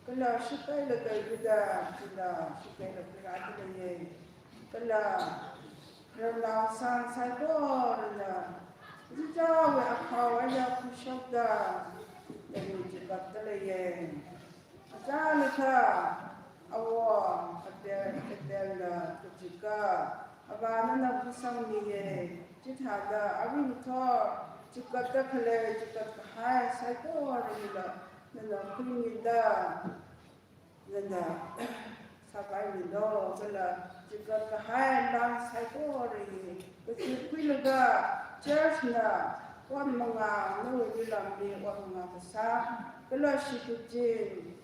Kala shakei lākei yuda, chila shakeila khuirāda leiye. Kala ramnaosang saikorana, chichāwui akhao eina khuishokda, nali chikatda leiye. Achālaga, awo, Abel, Abelna kachikat, avā nana khuisangmiye. Chithāda aringthor chikatda khalei chikat kahai saikorala nana khuimida, nana sāpaimilo. Kala chikat kahai lang saikora hi kazipkhuilaga, church na ot manga, nawui milamli ot manga kasā, kala shikachin,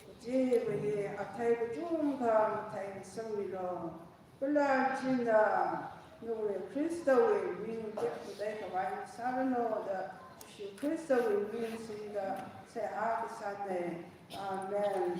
kachiva hi athei kachungkha mathei sangmilo. Kala china nawui Khristawui ming tekhamatei khavai sāranu da, Jishu Khristawui ming singda seihā kasāne. Amen.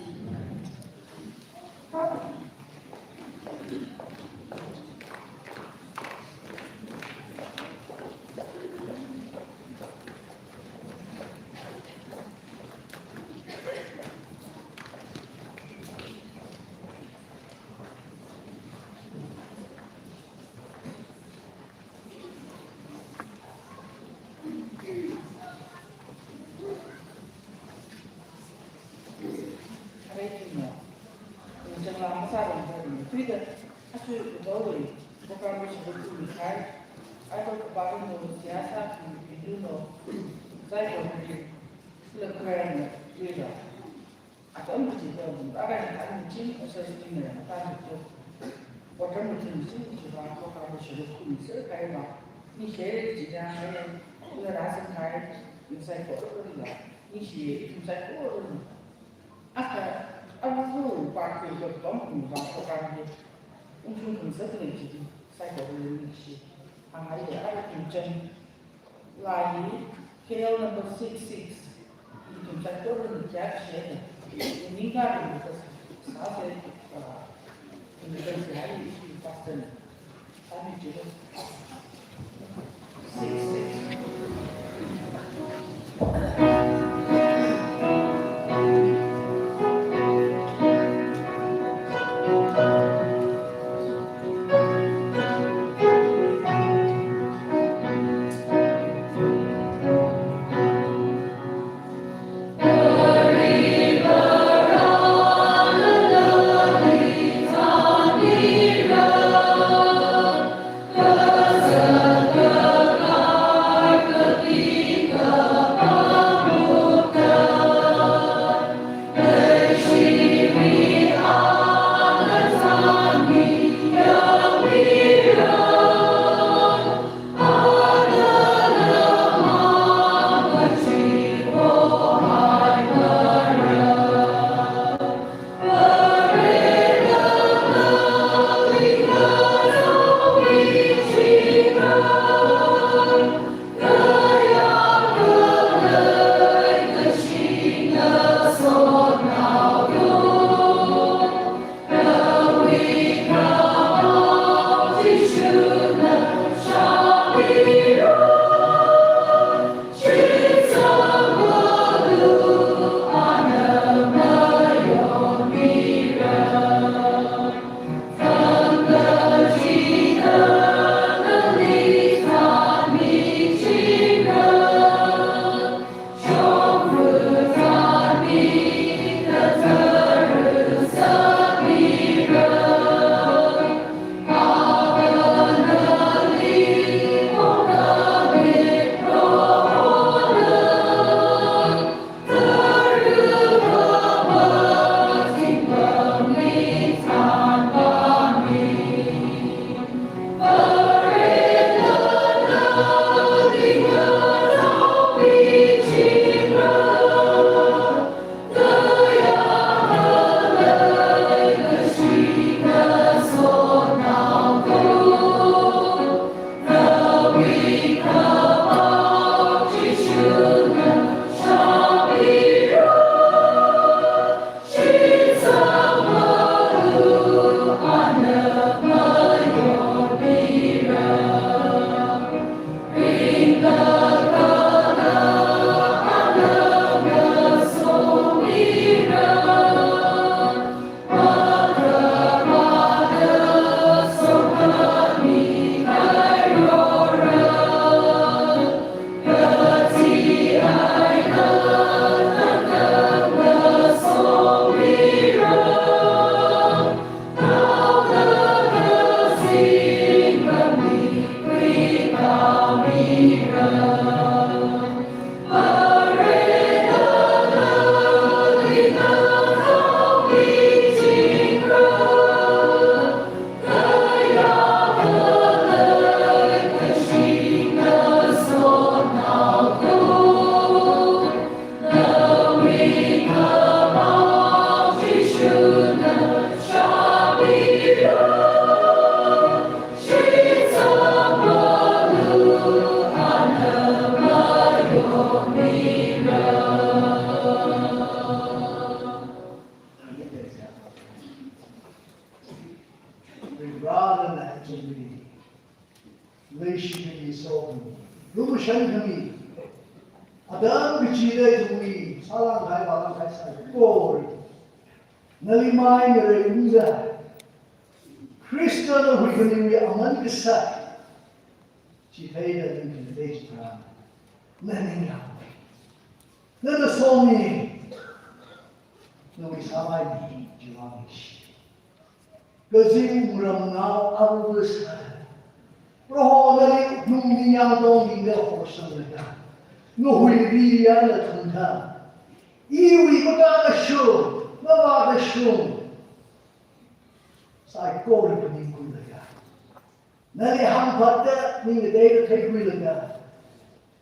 Hare Krishna. Changla masā rong hare. Tuida, achu dawai, program sharuk khuimi kahai, ato kaparan no, siyasa ki, video no, sai ko ni, le khuirana, tuida. Atam kaji da, aran atam chi, asas ni na, atam to. Water meeting chi, chiva, program sharuk khuiser kahaiva. Ni share chi da, ni rāsang kahai, ni saikorala. Ni shi, ni saikorala. Aka, abu, party ko tom, ni va, program ni. Ungshung khangsat ni chi, saikorali ni shi. Hāngai ya, ara ithum chang. Lai, K L number six six. Ithum saikorali kya share. Ningkali sāse, ah, ningkali sāse, pastor. Six six. Rāda na ithumli leishikhami, sokhami, lumashankhami, atam kachida ithumli sālāngkahai vālāngkahai saikora nali mai ngareiungda, Khristana huikhamiwui aman kasā chi theida ning khangatei chitharan, na ningyāng, nana somi, nawui sāmai mi chiwui vang ningshi. Kazing wungramnao ava sāda, Proho nali nung ningyāng tong ningda horsanglaga, ngahui ri eina thangda, iwui makākashung, mavākashung saikora phaningkhuilaga, nali hāngphatda, ning ngateida theikhuilaga,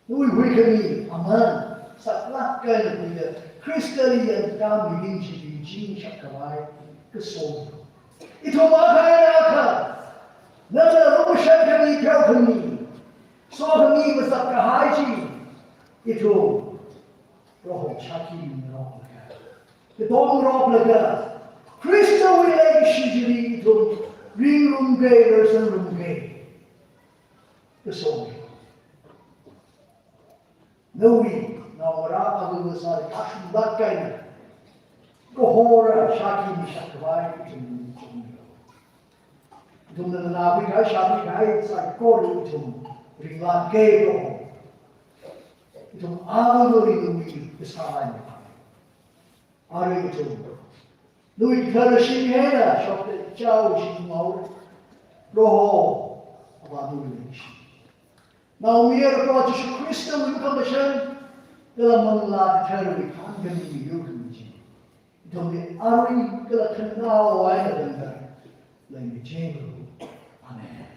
nawui huikhami aman saklāk eina khuida, Khristali yankakā mirin chi ringchingshap khavai kasom. Ithum akha eina akha, nana lumashankhami, pheokhami, sokhami masākahai chi, ithum Proho shākhi mingaroklaga, katongaroklaga, Khristawui leikashi chili ithum ringrumkei, rarsangrumkei kasom. Nawui naongarā ava sāda kashunglāk eina kahora shākhi mishap khavai ithum ningshong. Ithumna nganākhuikahai, shākhuikahai saikora ithum ringlākkei Proho. Ithum avali nawui kasā eina arui ithum nawui kathara shim eina shokta chao shim ngao. Proho, Avā nawui leikashi, Naomayara Proho Jishu Khristawui lukhamashan, kala Manglā Katharawui khāngkhami yurkhami chi ithumli arui kala khanao eina tangda leimichinglu. Amen.